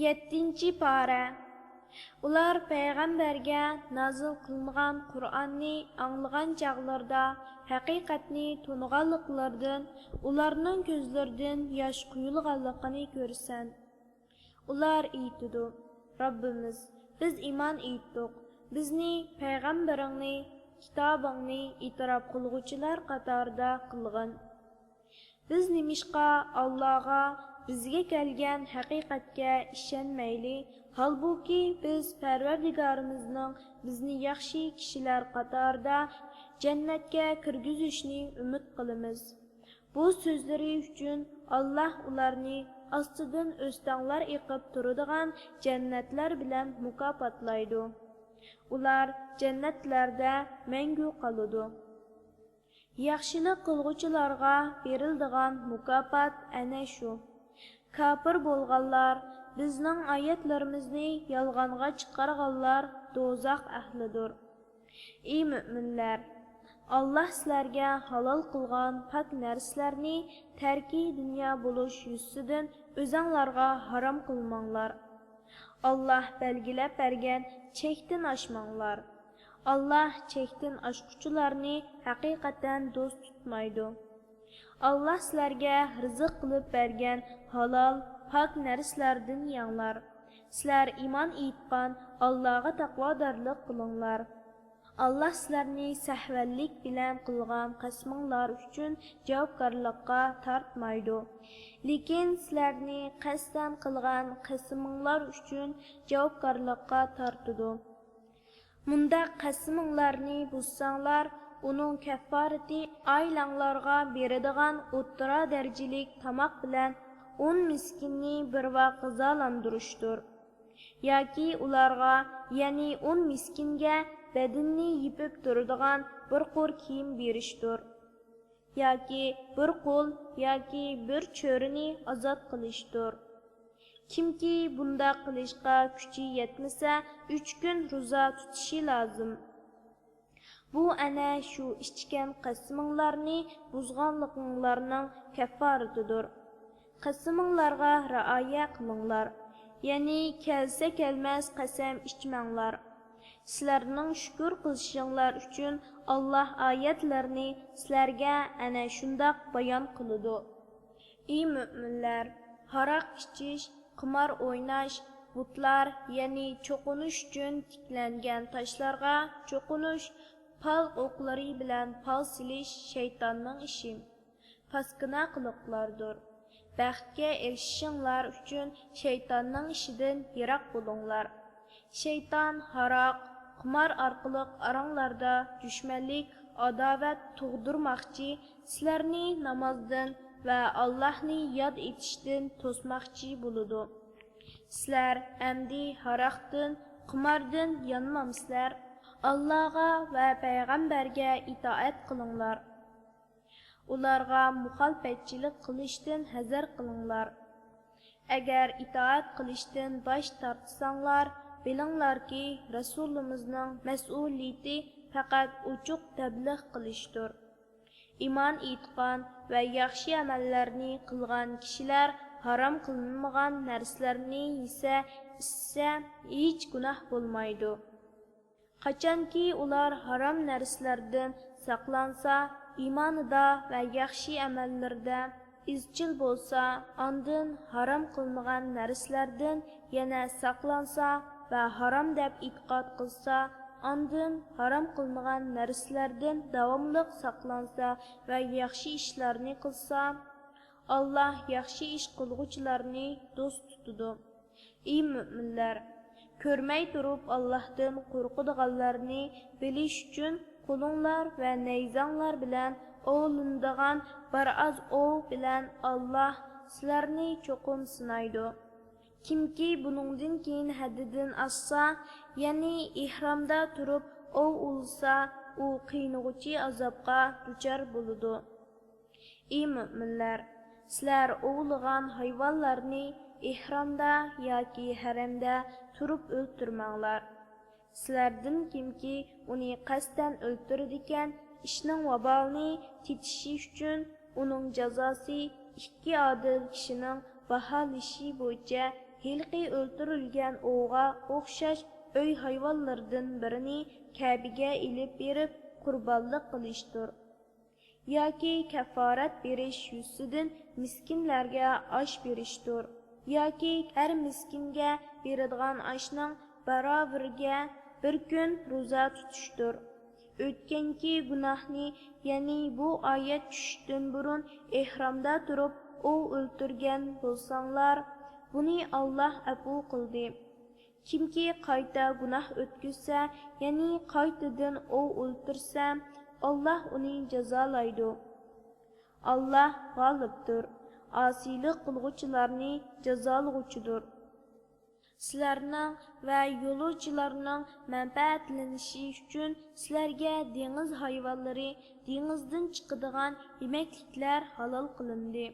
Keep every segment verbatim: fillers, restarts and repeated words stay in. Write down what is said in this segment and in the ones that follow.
يەتتىنچى پارە. ئۇلار پەيغەمبەرگە نازىل قىلىنغان قۇرئاننى ئاڭلىغان چاغلىرىدا ھەقىقەتنى تونۇغانلىقلىرىدىن ئۇلارنىڭ كۆزلىرىدىن ياش قۇيۇلغانلىقىنى كۆرىسەن. ئۇلار ئېيتىدۇ، رەببىمىز، بىز ئىمان ئېيتتۇق، بىزنى پەيغەمبىرىڭنى، كىتابىڭنى ئېتىراپ قىلغۇچىلار قاتارىدا قىلغىن. بىز نېمىشقا ئاللاغا، بىزگە كەلگەن ھەقىقەتكە ئىشەنمەيلى، ھالبۇكى بىز پەرۋەردىگارىمىزنىڭ بىزنى ياخشى كىشىلەر قاتارىدا جەننەتكە كىرگۈزۈشىنى ئۈمىد قىلىمىز؟ بۇ سۆزلىرى ئۈچۈن ئاللا ئۇلارنى ئاستىدىن ئۆستەڭلەر ئېقىپ تۇرىدىغان جەننەتلەر بىلەن مۇكاپاتلايدۇ. ئۇلار جەننەتلەردە مەڭگۈ قالىدۇ. ياخشىلىق قىلغۇچىلارغا بېرىلىدىغان مۇكاپات ئەنە شۇ. كاپىر بولغانلار، بىزنىڭ ئايەتلىرىمىزنى يالغانغا چىقارغانلار دوزاخ ئەھلىدۇر. ئى مۆمىنلەر! ئاللا سىلەرگە ھالال قىلغان پاك نەرسىلەرنى تەركى دۇنيا بولۇش يۈزىسىدىن ئۆزەڭلارغا ھارام قىلماڭلار. ئاللا بەلگىلەپ بەرگەن چەكتىن ئاشماڭلار. ئاللا چەكتىن ئاشقۇچىلارنى ھەقىقەتەن دوست تۇتمايدۇ. ئاللا سىلەرگە رىزىق قىلىپ بەرگەن ھالال، پاك نەرسىلەردىن يەڭلار. سىلەر ئىمان ئېيتقان ئاللاغا تەقۋادارلىق قىلىڭلار. ئاللا سىلەرنى سەھۋەنلىك بىلەن قىلغان قەسىمىڭلار ئۈچۈن جاۋابكارلىققا تارتمايدۇ. لېكىن سىلەرنى قەستەن قىلغان قەسىمىڭلار ئۈچۈن جاۋابكارلىققا تارتىدۇ. مۇنداق قەسىمىڭلارنى بۇزساڭلار، ئۇنىڭ كەففارىتى ئائىلەڭلارغا بېرىدىغان ئوتتۇرا دەرىجىلىك تاماق بىلەن ئون مىسكىننى بىر ۋاق غىزالاندۇرۇشتۇر. ياكى ئۇلارغا، يەنى ئون مىسكىنگە بەدىنىنى يېپىپ تۇرىدىغان بىر قۇر كىيىم بېرىشتۇر. ياكى بىر قۇل ياكى بىر چۆرىنى ئازاد قىلىشتۇر. كىمكى بۇنداق قىلىشقا كۈچى يەتمىسە، ئۈچ كۈن روزا تۇتۇشى لازىم. بۇ ئەنە شۇ ئىچكەن قەسىمىڭلارنى بۇزغانلىقىڭلارنىڭ كەففارىتىدۇر. قەسىمىڭلارغا رىئايە قىلىڭلار، يەنى كەلسە كەلمەس قەسەم ئىچمەڭلار. سىلەرنىڭ شۈكۈر قىلىشىڭلار ئۈچۈن ئاللا ئايەتلىرىنى سىلەرگە ئەنە شۇنداق بايان قىلىدۇ. ئى مۆمىنلەر! ھاراق ئىچىش، قىمار ئويناش، بۇتلار، يەنى چوقۇنۇش ئۈچۈن تىكلەنگەن تاشلارغا چوقۇنۇش، پال ئوقلىرى بىلەن پال سېلىش شەيتاننىڭ ئىشى. پاسكىنا قىلىقلاردۇر. بەختكە ئېرىشىشىڭلار ئۈچۈن شەيتاننىڭ ئىشىدىن يىراق بولۇڭلار. شەيتان ھاراق، قىمار ئارقىلىق ئاراڭلاردا دۈشمەنلىك، ئاداۋەت تۇغدۇرماقچى، سىلەرنى نامازدىن ۋە ئاللاھنى ياد ئېتىشتىن توسماقچى بولىدۇ. سىلەر ئەمدى ھاراقتىن، قىماردىن يانمامسىلەر؟ ئاللاغا ۋە پەيغەمبەرگە ئىتائەت قىلىڭلار. ئۇلارغا مۇخالىپەتچىلىك قىلىشتىن ھەزەر قىلىڭلار. ئەگەر ئىتائەت قىلىشتىن باش تارتساڭلار، بىلىڭلاركى، رەسۇلىمىزنىڭ مەسئۇلىيىتى پەقەت ئوچۇق تەبلىغ قىلىشتۇر. ئىمان ئېيتقان ۋە ياخشى ئەمەللەرنى قىلغان كىشىلەر ھارام قىلىنمىغان نەرسىلەرنى يېسە، ئىچسە، ھېچ گۇناھ بولمايدۇ. قاچانكى ئۇلار ھارام نەرسىلەردىن ساقلانسا، ئىمانىدا ۋە ياخشى ئەمەللىرىدە ئىزچىل بولسا، ئاندىن ھارام قىلىنغان نەرسىلەردىن يەنە ساقلانسا ۋە ھارام دەپ ئېتىقاد قىلسا، ئاندىن ھارام قىلىنغان نەرسىلەردىن داۋاملىق ساقلانسا ۋە ياخشى ئىشلارنى قىلسا، ئاللا ياخشى ئىش قىلغۇچىلارنى دوست تۇتىدۇ. ئى مۆمىنلەر! كۆرمەي تۇرۇپ ئاللاھتىن قورقىدىغانلارنى بىلىش ئۈچۈن، قولۇڭلار ۋە نەيزەڭلار بىلەن ئوۋلىنىدىغان بىر ئاز ئوۋ بىلەن ئاللا سىلەرنى چوقۇم سىنايدۇ. كىمكى بۇنىڭدىن كېيىن ھەددىدىن ئاشسا، يەنى ئېھرامدا تۇرۇپ ئوۋ ئوۋلىسا، ئۇ قىينىغۇچى ئازابقا دۇچار بولىدۇ. ئى مۆمىنلەر! سىلەر ئوۋلىغان ھايۋانلارنى ئېھرامدا ياكى ھەرەمدە تۇرۇپ ئۆلتۈرمەڭلار. سىلەردىن كىمكى ئۇنى قەستەن ئۆلتۈرىدىكەن، ئىشنىڭ ۋابالىنى تېتىشى ئۈچۈن ئۇنىڭ جازاسى ئىككى ئادىل كىشىنىڭ باھالىشى بويىچە ھېلىقى ئۆلتۈرۈلگەن ئوۋغا ئوخشاش ئۆي ھايۋانلىرىدىن بىرىنى كەبىگە ئېلىپ بېرىپ قۇربانلىق قىلىشتۇر. ياكى كەففارەت بېرىش يۈزىسىدىن مىسكىنلەرگە ئاش بېرىشتۇر. ياكى ھەر مىسكىنگە بېرىدىغان ئاشنىڭ باراۋىرىگە بىر كۈن روزا تۇتۇشتۇر. ئۆتكەنكى گۇناھنى، يەنى بۇ ئايەت چۈشۈشتىن بۇرۇن ئېھرامدا تۇرۇپ ئوۋ ئۆلتۈرگەن بولساڭلار، بۇنى ئاللاھ ئەپۇ قىلدى. كىمكى قايتا گۇناھ ئۆتكۈزسە، يەنى قايتىدىن ئوۋ ئۆلتۈرسە، ئاللاھ ئۇنى جازالايدۇ. ئاللاھ غالىبتۇر، ئاسىيلىق قىلغۇچىلارنى جازالىغۇچىدۇر. سىلەرنىڭ ۋە يولۇچىلارنىڭ مەنپەئەتلىنىشى ئۈچۈن سىلەرگە دېڭىز ھايۋانلىرى، دېڭىزدىن چىقىدىغان يېمەكلىكلەر ھالال قىلىندى.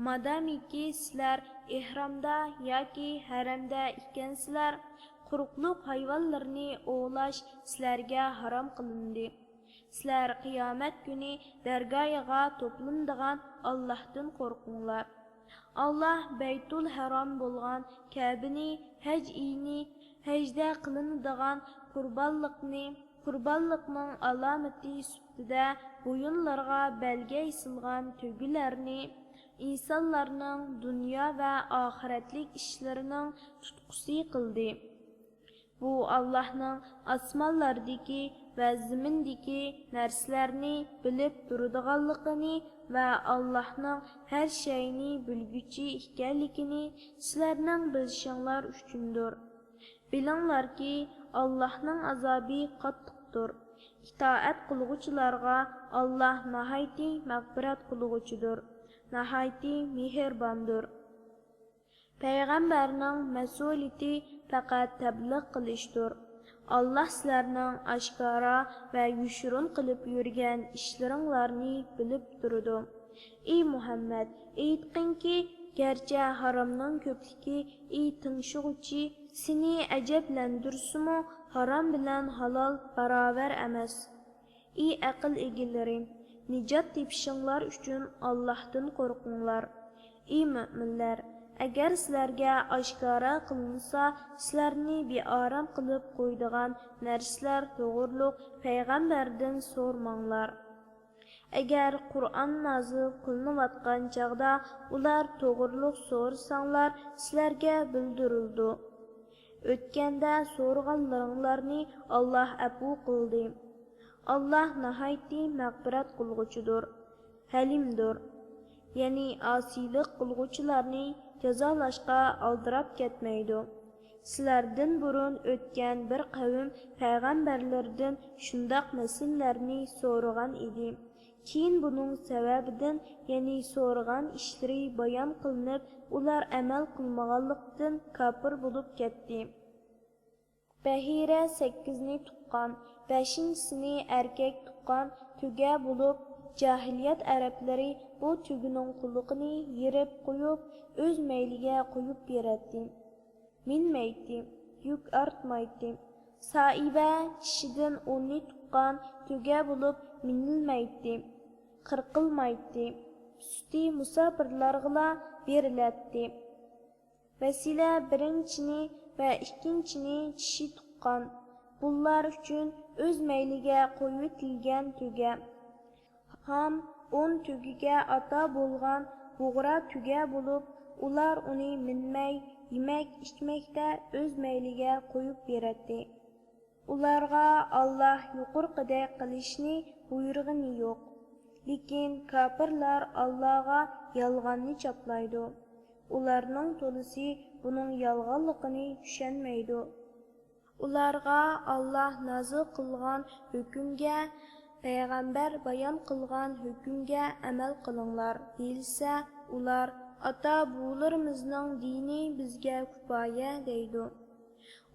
مادامىكى سىلەر ئېھرامدا ياكى ھەرەمدە ئىكەنسىلەر، قۇرۇقلۇق ھايۋانلىرىنى ئوۋلاش سىلەرگە ھارام قىلىندى. سىلەر قىيامەت كۈنى دەرگاھىغا توپلىنىدىغان ئاللاھتىن قورقۇڭلار. ئاللاھ بەيتۇل ھەرام بولغان كەبىنى، ھەج ئېيىنى، ھەجدە قىلىنىدىغان قۇربانلىقنى، قۇربانلىقنىڭ ئالامىتى سۈپىتىدە بويۇنلىرىغا بەلگە ئېسىلغان تۆگىلەرنى، ئىنسانلارنىڭ دۇنيا ۋە ئاخىرەتلىك ئىشلىرىنىڭ تۇتقۇسى قىلدى. بۇ ئاللاھنىڭ ئاسمانلاردىكى ۋە زېمىندىكى نەرسىلەرنى بىلىپ تۇرىدىغانلىقىنى ۋە ئاللاھنىڭ ھەر شەينى بىلگۈچى ئىكەنلىكىنى سىلەرنىڭ بىلىشىڭلار ئۈچۈندۇر. بىلىڭلاركى، ئاللاھنىڭ ئازابى قاتتىقتۇر. ئىتائەت قىلغۇچىلارغا ئاللاھ ناھايىتى مەغپىرەت قىلغۇچىدۇر، ناھايىتى مېھرىباندۇر. پەيغەمبەرنىڭ مەسئۇلىيىتى پەقەت تەبلىغ قىلىشتۇر. ئاللاھ سىلەرنىڭ ئاشكارا ۋە يوشۇرۇن قىلىپ يۈرگەن ئىشلىرىڭلارنى بىلىپ تۇرىدۇ. ئى مۇھەممەد، ئېيتقىنكى، گەرچە ھارامنىڭ كۆپلۈكى، ئى تىڭشىغۇچى، سېنى ئەجەبلەندۈرسىمۇ، ھارام بىلەن ھالال باراۋەر ئەمەس. ئى ئەقىل ئىگىلىرى، نىجات تېپىشىڭلار ئۈچۈن ئاللاھتىن قورقۇڭلار. ئى مۆمىنلەر، ئەگەر سىلەرگە ئاشكارا قىلىنسا، سىلەرنى بىئارام قىلىپ قويىدىغان نەرسىلەر توغرۇلۇق پەيغەمبەردىن سورىماڭلار. ئەگەر قۇرئان نازىل قىلىنىۋاتقان چاغدا ئۇلار توغرۇلۇق سورىساڭلار، سىلەرگە بىلدۈرۈلىدۇ. ئۆتكەندە سورىغانلىرىڭلارنى ئاللاھ ئەپۇ قىلدى. ئاللاھ ناھايىتى مەغپىرەت قىلغۇچىدۇر، ھەلىمدۇر. يەنى ئاسىيلىق قىلغۇچىلارنى جازالاشقا ئالدىراپ كەتمەيدۇ. سىلەردىن بۇرۇن ئۆتكەن بىر قەۋم پەيغەمبەرلىرىدىن شۇنداق مەسىلىلەرنى سورىغان ئىدى. كېيىن بۇنىڭ سەۋەبىدىن، يەنى سورىغان ئىشلىرى بايان قىلىنىپ، ئۇلار ئەمەل قىلمىغانلىقتىن كاپىر بولۇپ كەتتى. بەھىرە سەككىزنى تۇغقان، بەشىنچىسىنى ئەركەك تۇغقان تۆگە بولۇپ، جاھىلىيەت ئەرەبلىرى بۇ تۆگىنىڭ قۇلىقىنى يېرىپ قويۇپ، ئۆز مەيلىگە قويۇپ بېرەتتى. مىنمەيتتى، يۈك ئارتمايتتى. سائىبە چىشىدىن ئوننى تۇغقان تۆگە بولۇپ مىنىلمەيتتى، قىرقىلمايتتى. سۈتى مۇساپىرلارغىلا بېرىلەتتى. ۋەسىلە بىرىنچىنى ۋە ئىككىنچىنى چىشى تۇغقان، بۇلار ئۈچۈن ئۆز مەيلىگە قويۇۋېتىلگەن تۆگە. ھام ئون تۆگىگە ئاتا بولغان بۇغرا تۆگە بولۇپ، ئۇلار ئۇنى مىنمەي، يېمەك-ئىچمەكتە ئۆز مەيلىگە قويۇپ بېرەتتى. ئۇلارغا ئاللاھ يۇقىرىقىدەك قىلىشنى بۇيرۇغىنى يوق. لېكىن كاپىرلار ئاللاھقا يالغاننى چاپلايدۇ. ئۇلارنىڭ تولىسى بۇنىڭ يالغانلىقىنى چۈشەنمەيدۇ. ئۇلارغا ئاللاھ نازىل قىلغان ھۆكۈمگە، پەيغەمبەر بايان قىلغان ھۆكۈمگە ئەمەل قىلىڭلار دېيىلسە، ئۇلار، ئاتا-بوۋىلىرىمىزنىڭ دىنى بىزگە كۇپايە دەيدۇ.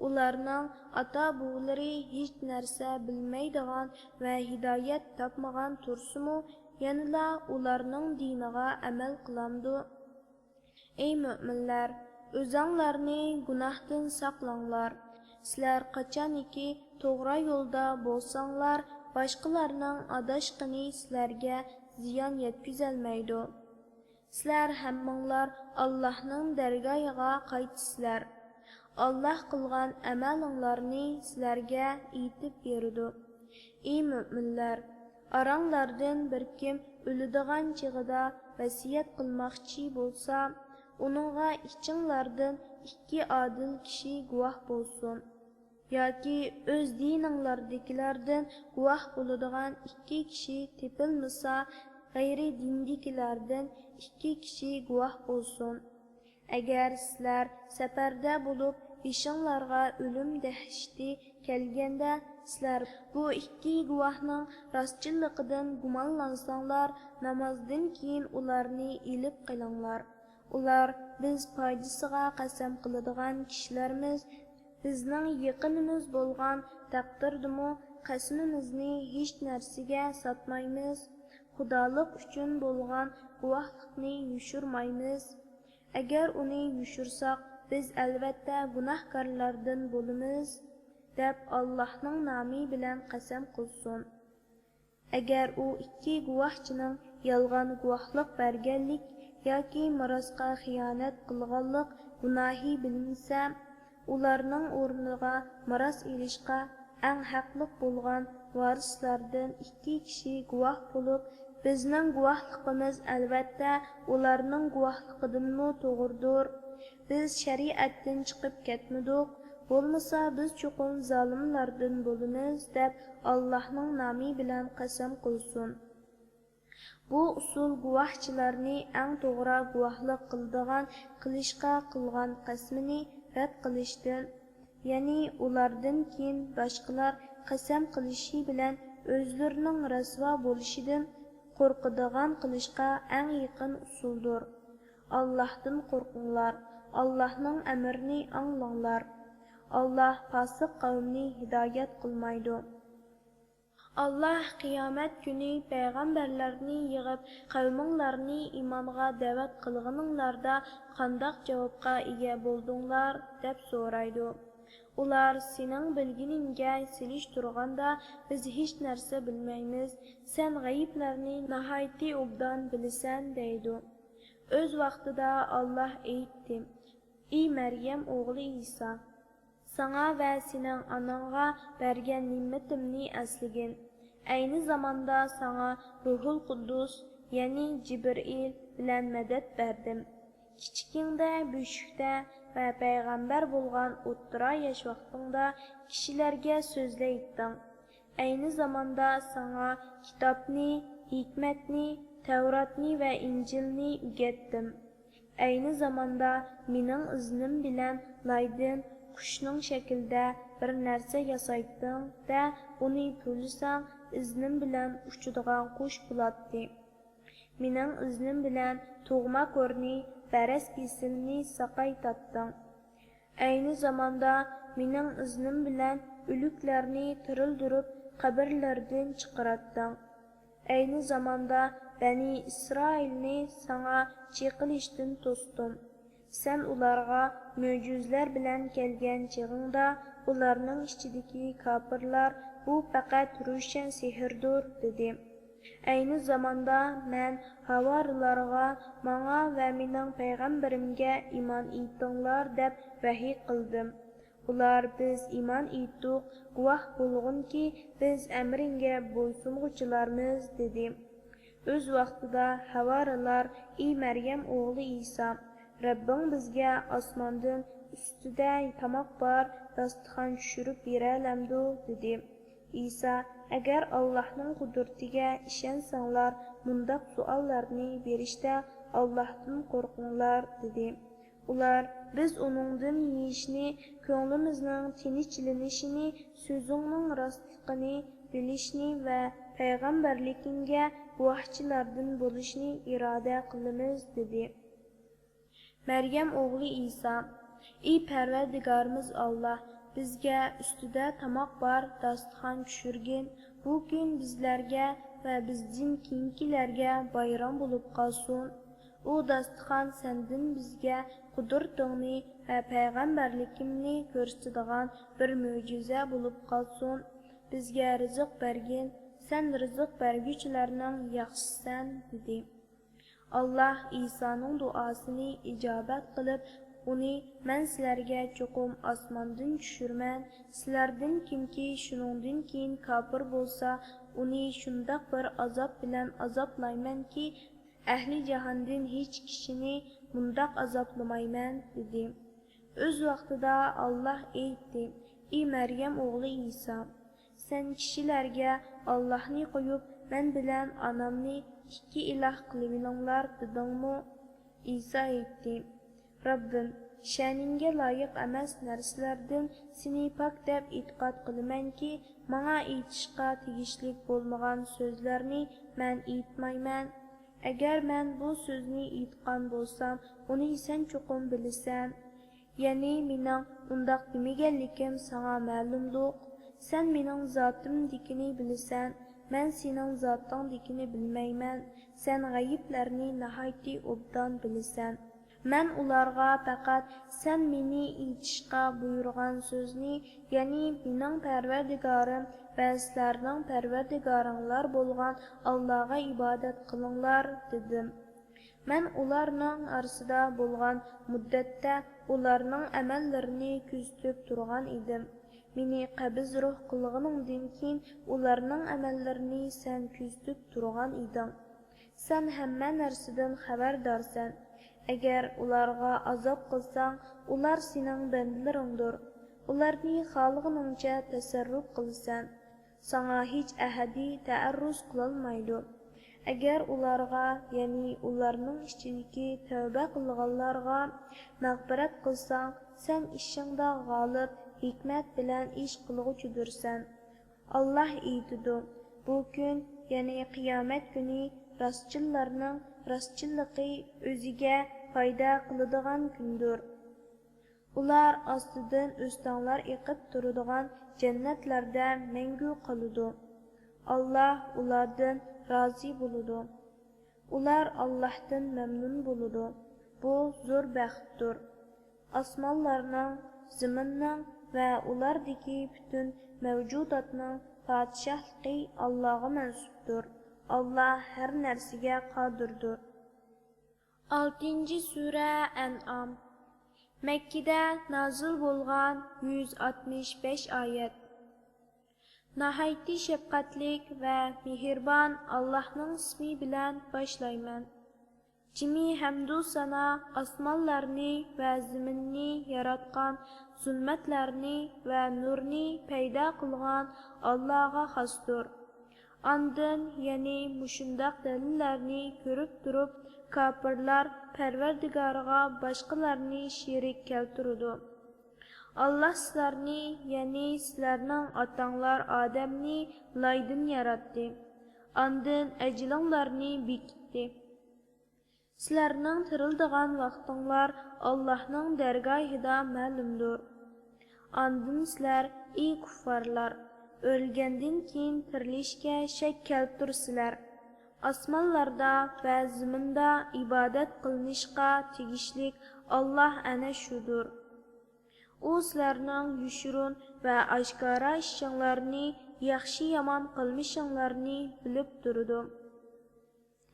ئۇلارنىڭ ئاتا-بوۋىلىرى ھېچ نەرسە بىلمەيدىغان ۋە ھىدايەت تاپمىغان تۇرسىمۇ، يەنىلا ئۇلارنىڭ دىنىغا ئەمەل قىلامدۇ؟ ئەي مۆمىنلەر، ئۆزەڭلارنى گۇناھتىن ساقلاڭلار. سىلەر قاچانكى توغرا يولدا بولساڭلار، باشقىلارنىڭ ئاداشقىنى سىلەرگە زىيان يەتكۈزەلمەيدۇ. سىلەر ھەممىڭلار ئاللاھنىڭ دەرگاھىغا قايتىسىلەر. ئاللاھ قىلغان ئەمەلىڭلارنى سىلەرگە ئېيتىپ بېرىدۇ. ئى مۆمىنلەر! ئاراڭلاردىن بىر كىم ئۆلىدىغان چېغىدا ۋەسىيەت قىلماقچى بولسا، ئۇنىڭغا ئىچىڭلاردىن ئىككى ئادىل كىشى گۇۋاھ بولسۇن. ياكى ئۆز دىنىڭلاردىكىلەردىن گۇۋاھ بولىدىغان ئىككى كىشى تېپىلمىسا، غەيرىي دىندىكىلەردىن ئىككى كىشى گۇۋاھ بولسۇن. ئەگەر سىلەر سەپەردە بولۇپ، بېشىڭلارغا ئۆلۈم دەھشىتى كەلگەندە، سىلەر بۇ ئىككى گۇۋاھنىڭ راستچىللىقىدىن گۇمانلانساڭلار، نامازدىن كېيىن ئۇلارنى ئېلىپ قېلىڭلار. ئۇلار، بىز پاجىسىغا قەسەم قىلىدىغان كىشىلەرمىز، بىزنىڭ يېقىنىمىز بولغان تەقدىردىمۇ قەسىمىمىزنى ھېچ نەرسىگە ساتمايمىز، خۇدالىق ئۈچۈن بولغان گۇۋاھلىقنى يوشۇرمايمىز. ئەگەر ئۇنى يوشۇرساق، بىز ئەلۋەتتە گۇناھكارلاردىن بولىمىز، دەپ ئاللاھنىڭ نامى بىلەن قەسەم قىلسۇن. ئەگەر ئۇ ئىككى گۇۋاھچىنىڭ يالغان گۇۋاھلىق بەرگەنلىك ياكى مىراسقا خىيانەت قىلغانلىق گۇناھى بىلىنسە، ئۇلارنىڭ ئورنىغا مىراس ئېلىشقا ئەڭ ھەقلىق بولغان ۋارىسلاردىن ئىككى كىشى گۇۋاھ بولۇپ، بىزنىڭ گۇۋاھلىقىمىز ئەلۋەتتە ئۇلارنىڭ گۇۋاھلىقىدىنمۇ توغرىدۇر. بىز شەرىئەتتىن چىقىپ كەتمىدۇق، بولمىسا بىز چوقۇم زالىملاردىن بولىمىز، دەپ ئاللاھنىڭ نامى بىلەن قەسەم قىلسۇن. بۇ ئۇسۇل گۇۋاھچىلارنى ئەڭ توغرا گۇۋاھلىق قىلىدىغان قىلىشقا قىلغان قەسىمىنى رەت قىلىشتىن، يەنى ئۇلاردىن كېيىن باشقىلار قەسەم قىلىشى بىلەن ئۆزلىرىنىڭ رەسۋا بولۇشىدىن قورقىدىغان قىلىشقا ئەڭ يېقىن ئۇسۇلدۇر. ئاللاھتىن قورقۇڭلار، ئاللاھنىڭ ئەمرىنى ئاڭلاڭلار. ئاللاھ پاسىق قەۋمنى ھىدايەت قىلمايدۇ. ئاللاھ قىيامەت كۈنى پەيغەمبەرلەرنى يىغىپ، قەۋمىڭلارنى ئىمانغا دەۋەت قىلغىنىڭلاردا قانداق جاۋابقا ئىگە بولدۇڭلار؟ دەپ سورايدۇ. ئۇلار، سېنىڭ بىلگىنىڭگە سېلىشتۇرغاندا، بىز ھېچ نەرسە بىلمەيمىز، سەن غەيىبلەرنى ناھايىتى ئوبدان بىلىسەن، دەيدۇ. ئۆز ۋاقتىدا ئاللاھ ئېيتتى: ئى مەريەم ئوغلى ئىسا! ساڭا ۋە سېنىڭ ئاناڭغا بەرگەن نېمىتىمنى ئەسلىگىن. ئەينى زاماندا ساڭا روھۇل قۇددۇس، يەنى جىبرىئىل بىلەن مەدەت بەردىم. كىچىكىڭدە بۆشۈكتە ۋە پەيغەمبەر بولغان ئوتتۇرا ياش ۋاقتىڭدا كىشىلەرگە سۆزلەيتتىڭ. ئەينى زاماندا ساڭا كىتابنى، ھېكمەتنى، تەۋراتنى ۋە ئىنجىلنى ئۆگەتتىم. ئەينى زاماندا مېنىڭ ئىزنىم بىلەن لايدىن، قۇشنىڭ شەكلىدە بىر نەرسە ياسايتتىڭ-دە، ئۇنى پۈۋلىسەڭ، ئىزنىم بىلەن ئۇچىدىغان قۇش بولاتتى. مېنىڭ ئىزنىم بىلەن تۇغما كورنى، بەرەس كېسىلىنى ساقايتاتتىڭ. ئەينى زاماندا مېنىڭ ئىزنىم بىلەن ئۆلۈكلەرنى تىرىلدۈرۈپ، قەبرىلەردىن چىقىراتتىڭ. ئەينى زاماندا بەنى ئىسرائىلنى ساڭا چېقىلىشتىن توستۇم. سەن ئۇلارغا مۆجىزىلەر بىلەن كەلگەن چېغىڭدا، ئۇلارنىڭ ئىچىدىكى كاپىرلار، بۇ پەقەت روشەن سېھىردۇر، دېدى. ئەينى زاماندا مەن ھاۋارىلارغا، ماڭا ۋە مېنىڭ پەيغەمبىرىمگە ئىمان ئېيتىڭلار، دەپ ۋەھىي قىلدىم. ئۇلار، بىز ئىمان ئېيتتۇق، گۇۋاھ بولغىنكى، بىز ئەمرىڭگە بويسۇنغۇچىلارمىز، دېدى. ئۆز ۋاقتىدا ھاۋارىلار، ئى مەريەم ئوغلى ئىسا، رەببىڭ بىزگە ئاسماندىن ئۈستىدە تاماق بار داستىخان چۈشۈرۈپ بېرەلەمدۇ؟ دېدى. ئىسا، ئەگەر ئاللاھنىڭ قۇدرىتىگە ئىشەنسەڭلار، مۇنداق سوئاللارنى بېرىشتە ئاللاھتىن قورقۇڭلار، دېدى. ئۇلار، بىز ئۇنىڭدىن يېيىشنى، كۆڭلىمىزنىڭ تىنچلىنىشىنى، سۆزۈڭنىڭ راستلىقىنى بىلىشنى ۋە پەيغەمبەرلىكىڭگە گۇۋاھچىلاردىن بولۇشنى ئىرادە قىلىمىز، دېدى. مەريەم ئوغلى ئىسا، ئى پەرۋەردىگارىمىز ئاللاھ، بىزگە ئۈستىدە تاماق بار داستىخان چۈشۈرگىن، بۇ كۈن بىزلەرگە ۋە بىزدىن كېيىنكىلەرگە بايرام بولۇپ قالسۇن. ئۇ داستىخان سەندىن بىزگە قۇدرىتىڭنى ۋە پەيغەمبەرلىكىڭنى كۆرسىتىدىغان بىر مۆجىزە بولۇپ قالسۇن. بىزگە رىزىق بەرگىن، سەن رىزىق بەرگۈچىلەرنىڭ ياخشىسىسەن، دېدى. ئاللاھ ئىسانىڭ دۇئاسىنى ئىجابەت قىلىپ، ئۇنى، مەن سىلەرگە چوقۇم ئاسماندىن چۈشۈرىمەن، سىلەردىن كىمكى شۇنىڭدىن كېيىن كاپىر بولسا، ئۇنى شۇنداق بىر ئازاب بىلەن ئازابلايمەنكى، ئەھلى جاھاندىن ھېچ كىشىنى مۇنداق ئازابلىمايمەن، دېدى. ئۆز ۋاقتىدا ئاللاھ ئېيتتى: ئى مەريەم ئوغلى ئىسا! سەن كىشىلەرگە، ئاللاھنى قويۇپ، مەن بىلەن ئانامنى ئىككى ئىلاھ قىلىۋېلىڭلار، دېدىڭمۇ؟ ئىسا ئېيتتى: رەببىم، شەنىڭگە لايىق ئەمەس نەرسىلەردىن سېنى پاك دەپ ئېتىقاد قىلىمەنكى، ماڭا ئېيتىشقا تېگىشلىك بولمىغان سۆزلەرنى مەن ئېيتمايمەن. ئەگەر مەن بۇ سۆزنى ئېيتقان بولسام، ئۇنى سەن چوقۇم بىلىسەن. يەنى مېنىڭ ئۇنداق دېمىگەنلىكىم ساڭا مەلۇمدۇق. سەن مېنىڭ زاتىمدىكىنى بىلىسەن، مەن سېنىڭ زاتىڭدىكىنى بىلمەيمەن. سەن غەيىبلەرنى ناھايىتى ئوبدان بىلىسەن. مەن ئۇلارغا پەقەت سەن مېنى ئېيتىشقا بۇيرۇغان سۆزنى، يەنى مېنىڭ پەرۋەردىگارىم ۋە سىلەرنىڭ پەرۋەردىگارىڭلار بولغان ئاللاغا ئىبادەت قىلىڭلار، دېدىم. مەن ئۇلارنىڭ ئارىسىدا بولغان مۇددەتتە ئۇلارنىڭ ئەمەللىرىنى كۆزىتىپ تۇرغان ئىدىم. مېنى قەبز روھ قىلغىنىڭدىن كېيىن ئۇلارنىڭ ئەمەللىرىنى سەن كۆزىتىپ تۇرغان ئىدىڭ. سەن ھەممە نەرسىدىن خەۋەردارسەن. ئەگەر ئۇلارغا ئازاب قىلساڭ، ئۇلار سېنىڭ بەندىلىرىڭدۇر. ئۇلارنى خالىغىنىڭچە تەسەررۇپ قىلىسەن. ساڭا ھېچ ئەھەدى تەئەررۇز قىلالمايدۇ. ئەگەر ئۇلارغا، يەنى ئۇلارنىڭ ئىچىدىكى تەۋبە قىلغانلارغا مەغپىرەت قىلساڭ، سەن ئىشىڭدا غالىب، ھېكمەت بىلەن ئىش قىلغۇچىدۇرسەن. ئاللاھ ئېيتىدۇ: بۇ كۈن، يەنى قىيامەت كۈنى راستچىللارنىڭ راستچىللىقى ئۆزىگە پايدا قىلىدىغان كۈندۇر. ئۇلار ئاستىدىن ئۆستەڭلەر ئېقىپ تۇرىدىغان جەننەتلەردە مەڭگۈ قالىدۇ. ئاللاھ ئۇلاردىن رازى بولىدۇ. ئۇلار ئاللاھتىن مەمنۇن بولىدۇ. بۇ زور بەختتۇر. ئاسمانلارنىڭ، زېمىننىڭ ۋە ئۇلاردىكى پۈتۈن مەۋجۇداتنىڭ پادىشاھلىقى ئاللاغا مەنسۇپتۇر. ئاللاھ ھەر نەرسىگە قادىردۇر. ئالتىنچى سۈرە، ئەنئام. مەككىدە نازىل بولغان، يۈز ئاتمىش بەش ئايەت. ناھايىتى شەپقەتلىك ۋە مېھرىبان ئاللاھنىڭ ئىسمى بىلەن باشلايمەن. جىمى ھەمدۇ سانا ئاسمانلارنى ۋە زېمىننى ياراتقان، زۇلمەتلەرنى ۋە نۇرنى پەيدا قىلغان ئاللاغا خاستۇر. ئاندىن، يەنى مۇشۇنداق دەلىللەرنى كۆرۈپ تۇرۇپ، كاپىرلار پەرۋەردىگارىغا باشقىلارنى شېرىك كەلتۈرىدۇ. ئاللاھ سىلەرنى، يەنى سىلەرنىڭ ئاتاڭلار ئادەمنى لايدىن ياراتتى. ئاندىن ئەجىلىڭلارنى بېكىتتى. سىلەرنىڭ تىرىلىدىغان ۋاقتىڭلار ئاللاھنىڭ دەرگاھىدا مەلۇمدۇر. ئاندىن سىلەر، ئى كۇففارلار، ئۆلگەندىن كېيىن تىرىلىشكە شەك كەلتۈرسىلەر. ئاسمانلاردا ۋە زېمىندا ئىبادەت قىلىنىشقا تېگىشلىك ئاللاھ ئەنە شۇدۇر. ئۇ سىلەرنىڭ يوشۇرۇن ۋە ئاشكارا ئىشىڭلارنى، ياخشى-يامان قىلمىشىڭلارنى بىلىپ تۇرىدۇ.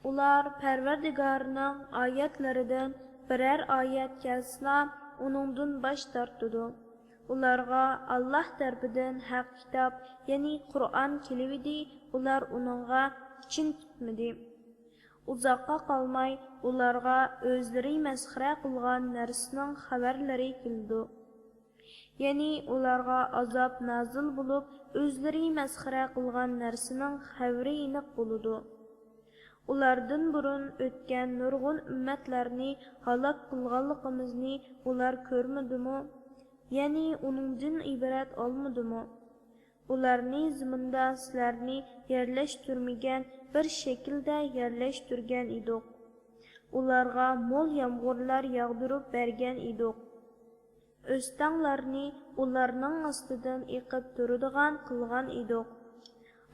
ئۇلار پەرۋەردىگارىنىڭ ئايەتلىرىدىن بىرەر ئايەت كەلسىلا، ئۇنىڭدىن باش تارتىدۇ. ئۇلارغا ئاللاھ تەرىپىدىن ھەق كىتاب، يەنى قۇرئان كېلىۋىدى، ئۇلار ئۇنىڭغا چىن پۈكمىدى. ئۇزاققا قالماي ئۇلارغا ئۆزلىرى مەسخىرە قىلغان نەرسىنىڭ خەۋەرلىرى كېلىدۇ. يەنى ئۇلارغا ئازاب نازىل بولۇپ، ئۆزلىرى مەسخىرە قىلغان نەرسىنىڭ خەۋىرى ئېنىق بولىدۇ. ئۇلاردىن بۇرۇن ئۆتكەن نۇرغۇن ئۈممەتلەرنى ھالاك قىلغانلىقىمىزنى ئۇلار كۆرمىدىمۇ؟ يەنى ئۇنىڭدىن ئىبرەت ئالمىدىمۇ؟ ئۇلارنى زېمىندا سىلەرنى يەرلەشتۈرمىگەن بىر شەكىلدە يەرلەشتۈرگەن ئىدۇق. ئۇلارغا مول يامغۇرلار ياغدۇرۇپ بەرگەن ئىدۇق. ئۆستەڭلارنى ئۇلارنىڭ ئاستىدىن ئېقىپ تۇرىدىغان قىلغان ئىدۇق.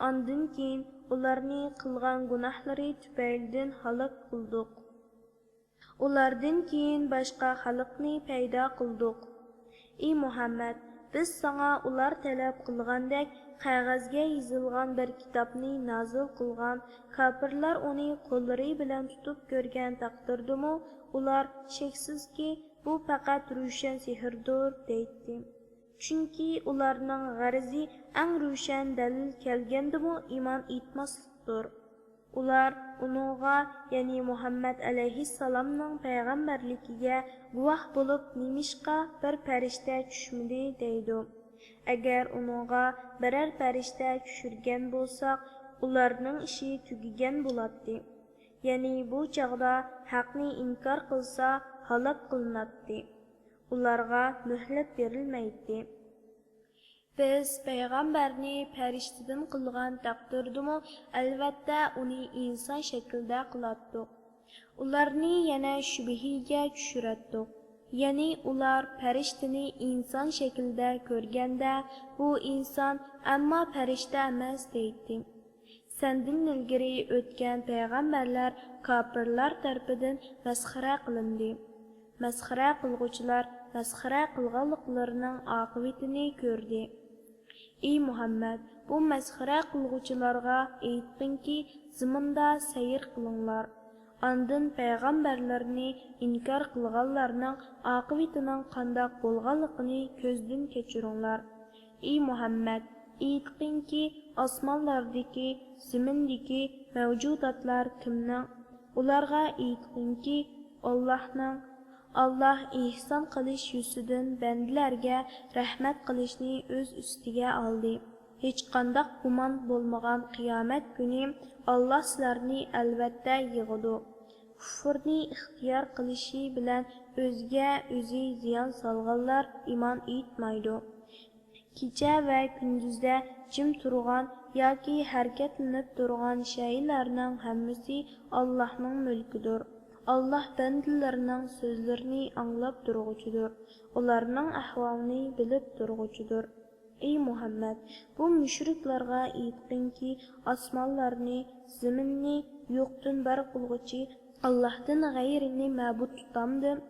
ئاندىن كېيىن ئۇلارنى قىلغان گۇناھلىرى تۈپەيلىدىن ھالاك قىلدۇق. ئۇلاردىن كېيىن باشقا خەلقنى پەيدا قىلدۇق. ئى مۇھەممەد، بىز ساڭا ئۇلار تەلەپ قىلغاندەك قەغەزگە يېزىلغان بىر كىتابنى نازىل قىلغان، كاپىرلار ئۇنى قوللىرى بىلەن تۇتۇپ كۆرگەن تەقدىردىمۇ، ئۇلار شەكسىزكى، بۇ پەقەت روشەن سېھىردۇر، دەيتتى. چۈنكى ئۇلارنىڭ غەرىزى ئەڭ روشەن دەلىل كەلگەندىمۇ ئىمان ئېيتماسلىقتۇر. ئۇلار ئۇنىڭغا، يەنى مۇھەممەد ئەلەيھىسسالامنىڭ پەيغەمبەرلىكىگە گۇۋاھ بولۇپ، نېمىشقا بىر پەرىشتە چۈشمىدى؟ دەيدۇ. ئەگەر ئۇنىڭغا بىرەر پەرىشتە چۈشۈرگەن بولساق، ئۇلارنىڭ ئىشى تۈگىگەن بولاتتى. يەنى بۇ چاغدا ھەقنى ئىنكار قىلسا، ھالاك قىلىناتتى. ئۇلارغا مۆھلەت بېرىلمەيتتى. بىز پەيغەمبەرنى پەرىشتىدىن قىلغان تەقدىردىمۇ، ئەلۋەتتە، ئۇنى ئىنسان شەكلىدە قىلاتتۇق. ئۇلارنى يەنە شۈبھىگە چۈشۈرەتتۇق. يەنى ئۇلار پەرىشتىنى ئىنسان شەكلىدە كۆرگەندە، بۇ ئىنسان، ئەمما پەرىشتە ئەمەس، دەيتتى. سەندىن ئىلگىرى ئۆتكەن پەيغەمبەرلەر كاپىرلار تەرىپىدىن مەسخىرە قىلىندى. مەسخىرە قىلغۇچىلار مەسخىرە قىلغانلىقلىرىنىڭ ئاقىۋىتىنى كۆردى. ئى مۇھەممەد، بۇ مەسخىرە قىلغۇچىلارغا ئېيتقىنكى، زېمىندا سەير قىلىڭلار. ئاندىن پەيغەمبەرلەرنى ئىنكار قىلغانلارنىڭ ئاقىۋىتىنىڭ قانداق بولغانلىقىنى كۆزدىن كەچۈرۈڭلار. ئى مۇھەممەد، ئېيتقىنكى، ئاسمانلاردىكى، زېمىندىكى مەۋجۇداتلار كىمنىڭ؟ ئۇلارغا ئېيتقىنكى، ئاللاھنىڭ. ئاللاھ ئېھسان قىلىش يۈزىسىدىن بەندىلەرگە رەھمەت قىلىشنى ئۆز ئۈستىگە ئالدى. ھېچقانداق گۇمان بولمىغان قىيامەت كۈنى ئاللاھ سىلەرنى ئەلۋەتتە يىغىدۇ. كۇفرنى ئىختىيار قىلىشى بىلەن ئۆزىگە ئۆزى زىيان سالغانلار ئىمان ئېيتمايدۇ. كېچە ۋە كۈندۈزدە جىم تۇرغان ياكى ھەرىكەتلىنىپ تۇرغان شەيئىلەرنىڭ ھەممىسى ئاللاھنىڭ مۈلكىدۇر. ئاللاھ بەندىلىرىنىڭ سۆزلىرىنى ئاڭلاپ تۇرغۇچىدۇر. ئۇلارنىڭ ئەھۋالىنى بىلىپ تۇرغۇچىدۇر. ئى مۇھەممەد، بۇ مۇشرىكلارغا ئېيتقىنكى، ئاسمانلارنى، زېمىننى يوقتىن بار قىلغۇچى ئاللاھتىن غەيرىنى مەبۇد تۇتامدىم؟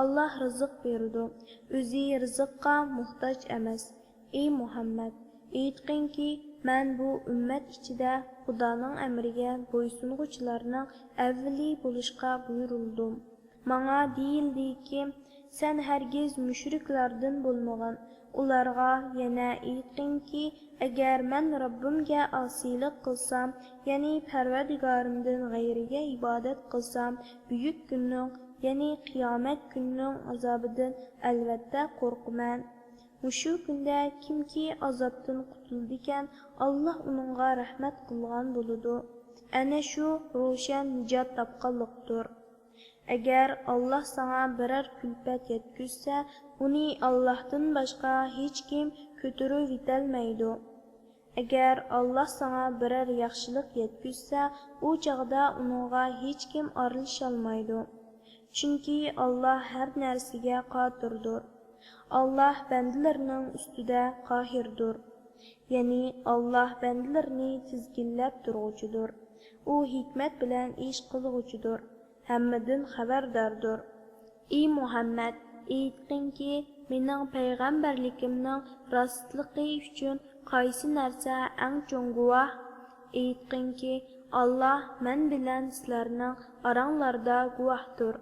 ئاللاھ رىزىق بېرىدۇ، ئۆزى رىزىققا موھتاج ئەمەس. ئى مۇھەممەد، ئېيتقىنكى، مەن بۇ ئۈممەت ئىچىدە خۇدانىڭ ئەمرىگە بويسۇنغۇچىلارنىڭ ئەۋۋىلى بولۇشقا بۇيرۇلدۇم. ماڭا دېيىلدىكى، سەن ھەرگىز مۇشرىكلاردىن بولمىغىن. ئۇلارغا يەنە ئېيتقىنكى، ئەگەر مەن رەببىمگە ئاسىيلىق قىلسام، يەنى پەرۋەردىگارىمدىن غەيرىگە ئىبادەت قىلسام، بۈيۈك كۈننىڭ، يەنى قىيامەت كۈنىنىڭ ئازابىدىن ئەلۋەتتە قورقىمەن. مۇشۇ كۈندە كىمكى ئازابتىن قۇتۇلىدىكەن، ئاللاھ ئۇنىڭغا رەھمەت قىلغان بولىدۇ. ئەنە شۇ روشەن نىجات تاپقانلىقتۇر. ئەگەر ئاللاھ ساڭا بىرەر كۈلپەت يەتكۈزسە، ئۇنى ئاللاھتىن باشقا ھېچكىم كۆتۈرۈۋېتەلمەيدۇ. ئەگەر ئاللاھ ساڭا بىرەر ياخشىلىق يەتكۈزسە، ئۇ چاغدا ئۇنىڭغا ھېچكىم ئارىلىشالمايدۇ. چۈنكى ئاللاھ ھەر نەرسىگە قادىردۇر. ئاللاھ بەندىلىرىنىڭ ئۈستىدە قاھىردۇر. يەنى ئاللاھ بەندىلىرىنى تىزگىنلەپ تۇرغۇچىدۇر. ئۇ ھېكمەت بىلەن ئىش قىلغۇچىدۇر، ھەممىدىن خەۋەرداردۇر. ئى مۇھەممەد، ئېيتقىنكى، مېنىڭ پەيغەمبەرلىكىمنىڭ راستلىقى ئۈچۈن قايسى نەرسە ئەڭ چوڭ گۇۋاھ؟ ئېيتقىنكى، ئاللاھ مەن بىلەن سىلەرنىڭ ئاراڭلاردا گۇۋاھتۇر.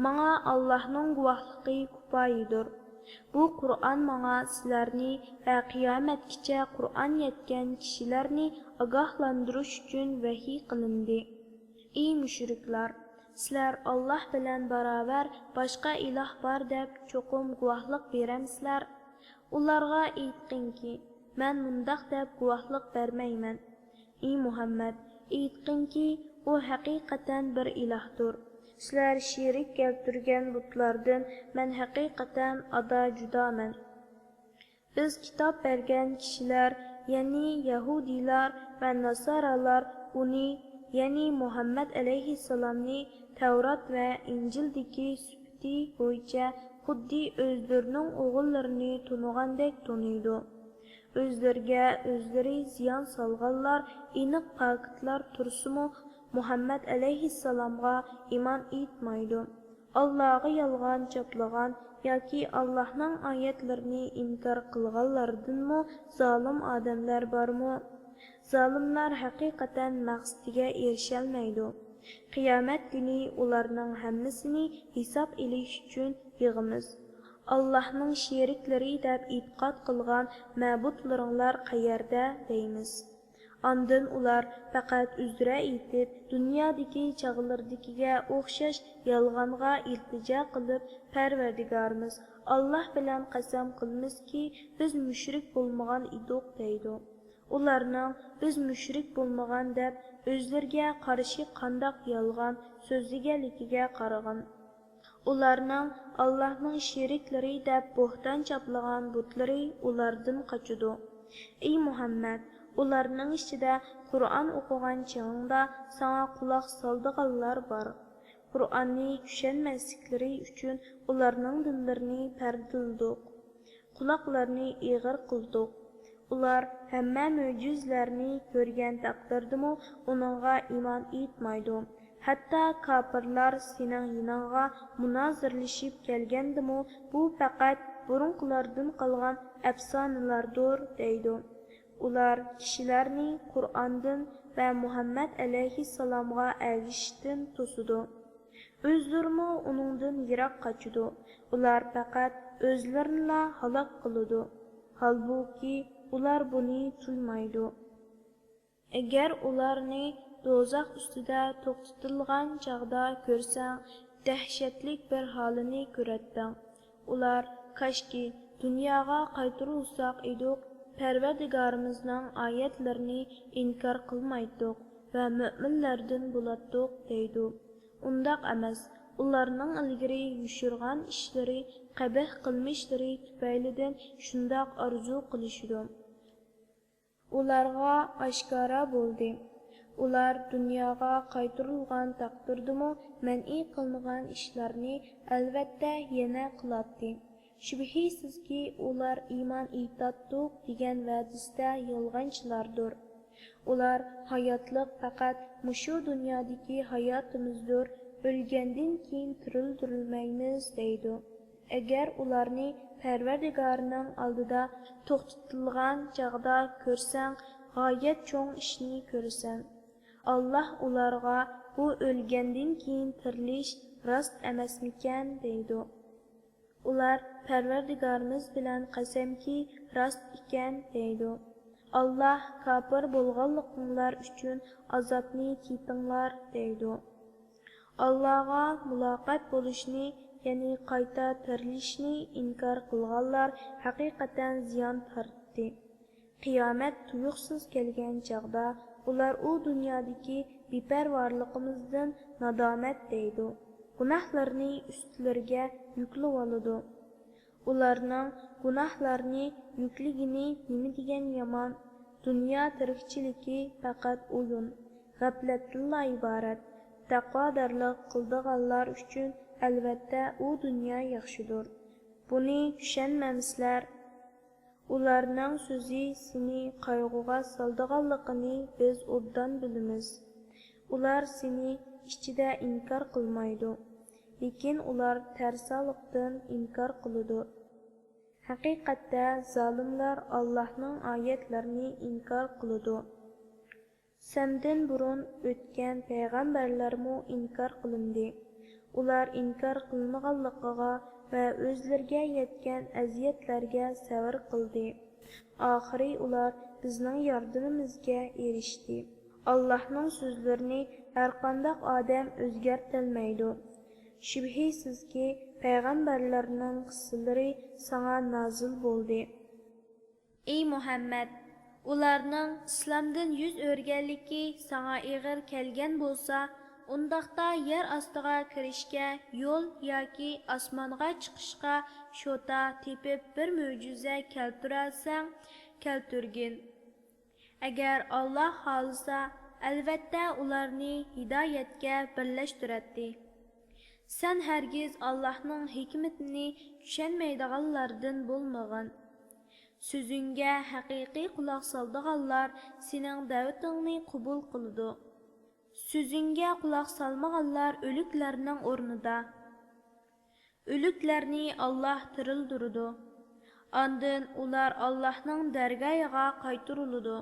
ماڭا ئاللاھنىڭ گۇۋاھلىقى كۇپايىدۇر. بۇ قۇرئان ماڭا سىلەرنى ۋە قىيامەتكىچە قۇرئان يەتكەن كىشىلەرنى ئاگاھلاندۇرۇش ئۈچۈن ۋەھىي قىلىندى. ئى مۇشرىكلار! سىلەر ئاللاھ بىلەن باراۋەر باشقا ئىلاھ بار دەپ چوقۇم گۇۋاھلىق بېرەمسىلەر؟ ئۇلارغا ئېيتقىنكى، مەن مۇنداق دەپ گۇۋاھلىق بەرمەيمەن. ئى مۇھەممەد، ئېيتقىنكى، ئۇ ھەقىقەتەن بىر ئىلاھتۇر. سىلەر شېرىك كەلتۈرگەن بۇتلاردىن مەن ھەقىقەتەن ئادا جۇدامەن. بىز كىتاب بەرگەن كىشىلەر، يەنى يەھۇدىيلار ۋە ناسارالار ئۇنى، يەنى مۇھەممەد ئەلەيھىسسالامنى تەۋرات ۋە ئىنجىلدىكى سۈپىتى بويىچە خۇددى ئۆزلىرىنىڭ ئوغۇللىرىنى تونۇغاندەك تونۇيدۇ. ئۆزلىرىگە ئۆزلىرى زىيان سالغانلار ئېنىق پاكىتلار تۇرسىمۇ، مۇھەممەد ئەلەيھىسسالامغا ئىمان ئېيتمايدۇ. ئاللاغا يالغان چاپلىغان ياكى ئاللاھنىڭ ئايەتلىرىنى ئىنكار قىلغانلاردىنمۇ زالىم ئادەملەر بارمۇ؟ زالىملار ھەقىقەتەن مەقسىتىگە ئېرىشەلمەيدۇ. قىيامەت كۈنى ئۇلارنىڭ ھەممىسىنى ھېساب ئېلىش ئۈچۈن يىغىمىز. ئاللاھنىڭ شېرىكلىرى دەپ ئېتىقاد قىلغان مەبۇدلىرىڭلار قەيەردە؟ دەيمىز. ئاندىن ئۇلار پەقەت ئۆزرە ئېيتىپ، دۇنيادىكى چاغلىرىدىكىگە ئوخشاش يالغانغا ئىلتىجا قىلىپ، پەرۋەردىگارىمىز، ئاللاھ بىلەن قەسەم قىلىمىزكى، بىز مۇشرىك بولمىغان ئىدۇق، دەيدۇ. ئۇلارنىڭ بىز مۇشرىك بولمىغان دەپ ئۆزلىرىگە قارشى قانداق يالغان سۆزلىگەنلىكىگە قارىغىن. ئۇلارنىڭ ئاللاھنىڭ شېرىكلىرى دەپ بوھتان چاپلىغان بۇتلىرى ئۇلاردىن قاچىدۇ. ئەي مۇھەممەد، ئۇلارنىڭ ئىچىدە قۇرئان ئوقۇغان چېغىڭدا ساڭا قۇلاق سالىدىغانلار بار. قۇرئاننى چۈشەنمەسلىكلىرى ئۈچۈن ئۇلارنىڭ دىللىرىنى پەردىلىدۇق. قۇلاقلىرىنى ئېغىر قىلدۇق. ئۇلار ھەممە مۆجىزىلەرنى كۆرگەن تەقدىردىمۇ ئۇنىڭغا ئىمان ئېيتمايدۇ. ھەتتا كاپىرلار سېنىڭ يېنىڭغا مۇنازىرىلىشىپ كەلگەندىمۇ، بۇ پەقەت بۇرۇنقىلاردىن قالغان ئەپسانىلەردۇر، دەيدۇ. ئۇلار كىشىلەرنى قۇرئاندىن ۋە مۇھەممەد ئەلەيھىسسالامغا ئەگىشىشتىن توسىدۇ. ئۆزلىرىمۇ ئۇنىڭدىن يىراق قاچىدۇ. ئۇلار پەقەت ئۆزلىرىنىلا ھالاك قىلىدۇ. ھالبۇكى، ئۇلار بۇنى تۇيمايدۇ. ئەگەر ئۇلارنى دوزاخ ئۈستىدە توختىتىلغان چاغدا كۆرسەڭ، دەھشەتلىك بىر ھالىنى كۆرەتتىڭ. ئۇلار، كاشكى، دۇنياغا قايتۇرۇلساق ئىدۇق، پەرۋەردىگارىمىزنىڭ ئايەتلىرىنى ئىنكار قىلمايتتۇق ۋە مۆمىنلەردىن بولاتتۇق، دەيدۇ. ئۇنداق ئەمەس، ئۇلارنىڭ ئىلگىرى يوشۇرغان ئىشلىرى، قەبىھ قىلمىشلىرى تۈپەيلىدىن شۇنداق ئارزۇ قىلىشىدۇ. ئۇلارغا ئاشكارا بولدى. ئۇلار دۇنياغا قايتۇرۇلغان تەقدىردىمۇ مەنئى قىلىنغان ئىشلارنى ئەلۋەتتە يەنە قىلاتتى. شۈبھىسىزكى، ئۇلار ئىمان ئېيتاتتۇق دېگەن ۋەدىسىدە يالغانچىلاردۇر. ئۇلار، ھاياتلىق پەقەت مۇشۇ دۇنيادىكى ھاياتىمىزدۇر، ئۆلگەندىن كېيىن تىرىلدۈرۈلمەيمىز، دەيدۇ. ئەگەر ئۇلارنى پەرۋەردىگارىنىڭ ئالدىدا توختىتىلغان چاغدا كۆرسەڭ، غايەت چوڭ ئىشنى كۆرىسەن. ئاللاھ ئۇلارغا، بۇ ئۆلگەندىن كېيىن تىرىلىش راست ئەمەسمىكەن؟ دەيدۇ. ئۇلار، پەرۋەردىگارىمىز بىلەن قەسەمكى، راست ئىكەن، دەيدۇ. ئاللاھ، كاپىر بولغانلىقىڭلار ئۈچۈن ئازابنى تېتىڭلار، دەيدۇ. ئاللاغا مۇلاقات بولۇشنى، يەنى قايتا تىرىلىشنى ئىنكار قىلغانلار ھەقىقەتەن زىيان تارتتى. قىيامەت تۇيۇقسىز كەلگەن چاغدا ئۇلار ئۇ دۇنيادىكى بىپەرۋالىقىمىزدىن نادامەت دەيدۇ. گۇناھلىرىنى ئۈستلىرىگە يۈكلىۋالىدۇ. ئۇلارنىڭ گۇناھلارنى يۈكلىگىنى نېمە دېگەن يامان! دۇنيا تىرىكچىلىكى پەقەت ئويۇن، غەپلەتتىنلا ئىبارەت. تەقۋادارلىق قىلىدىغانلار ئۈچۈن ئەلۋەتتە ئۇ دۇنيا ياخشىدۇر. بۇنى چۈشەنمەمسىلەر؟ ئۇلارنىڭ سۆزى سېنى قايغۇغا سالىدىغانلىقىنى بىز ئوبدان بىلىمىز. ئۇلار سېنى ئىچىدە ئىنكار قىلمايدۇ، لېكىن ئۇلار تەرسالىقتىن ئىنكار قىلىدۇ. ھەقىقەتتە زالىملار ئاللاھنىڭ ئايەتلىرىنى ئىنكار قىلىدۇ. سەندىن بۇرۇن ئۆتكەن پەيغەمبەرلەرمۇ ئىنكار قىلىندى. ئۇلار ئىنكار قىلىنغانلىقىغا ۋە ئۆزلىرىگە يەتكەن ئەزىيەتلەرگە سەۋر قىلدى. ئاخىرى ئۇلار بىزنىڭ ياردىمىمىزگە ئېرىشتى. ئاللاھنىڭ سۆزلىرىنى ھەرقانداق ئادەم ئۆزگەرتەلمەيدۇ. شۈبھىسىزكى، پەيغەمبەرلەرنىڭ قىسسىلىرى ساڭا نازىل بولدى. ئەي مۇھەممەد، ئۇلارنىڭ ئىسلامدىن يۈز ئۆرۈگەنلىكى ساڭا ئېغىر كەلگەن بولسا، ئۇنداقتا يەر ئاستىغا كىرىشكە يول ياكى ئاسمانغا چىقىشقا شوتا تېپىپ بىر مۆجىزە كەلتۈرەلىسەڭ، كەلتۈرگىن. ئەگەر ئاللاھ خالىسا، ئەلۋەتتە ئۇلارنى ھىدايەتكە بىرلەشتۈرەتتى. سەن ھەرگىز ئاللاھنىڭ ھېكمىتىنى چۈشەنمەيدىغانلاردىن بولمىغىن. سۆزۈڭگە ھەقىقىي قۇلاق سالىدىغانلار سېنىڭ دەۋىتىڭنى قوبۇل قىلىدۇ. سۆزۈڭگە قۇلاق سالمىغانلار ئۆلۈكلەرنىڭ ئورنىدا. ئۆلۈكلەرنى ئاللاھ تىرىلدۈرىدۇ. ئاندىن ئۇلار ئاللاھنىڭ دەرگاھىغا قايتۇرۇلىدۇ.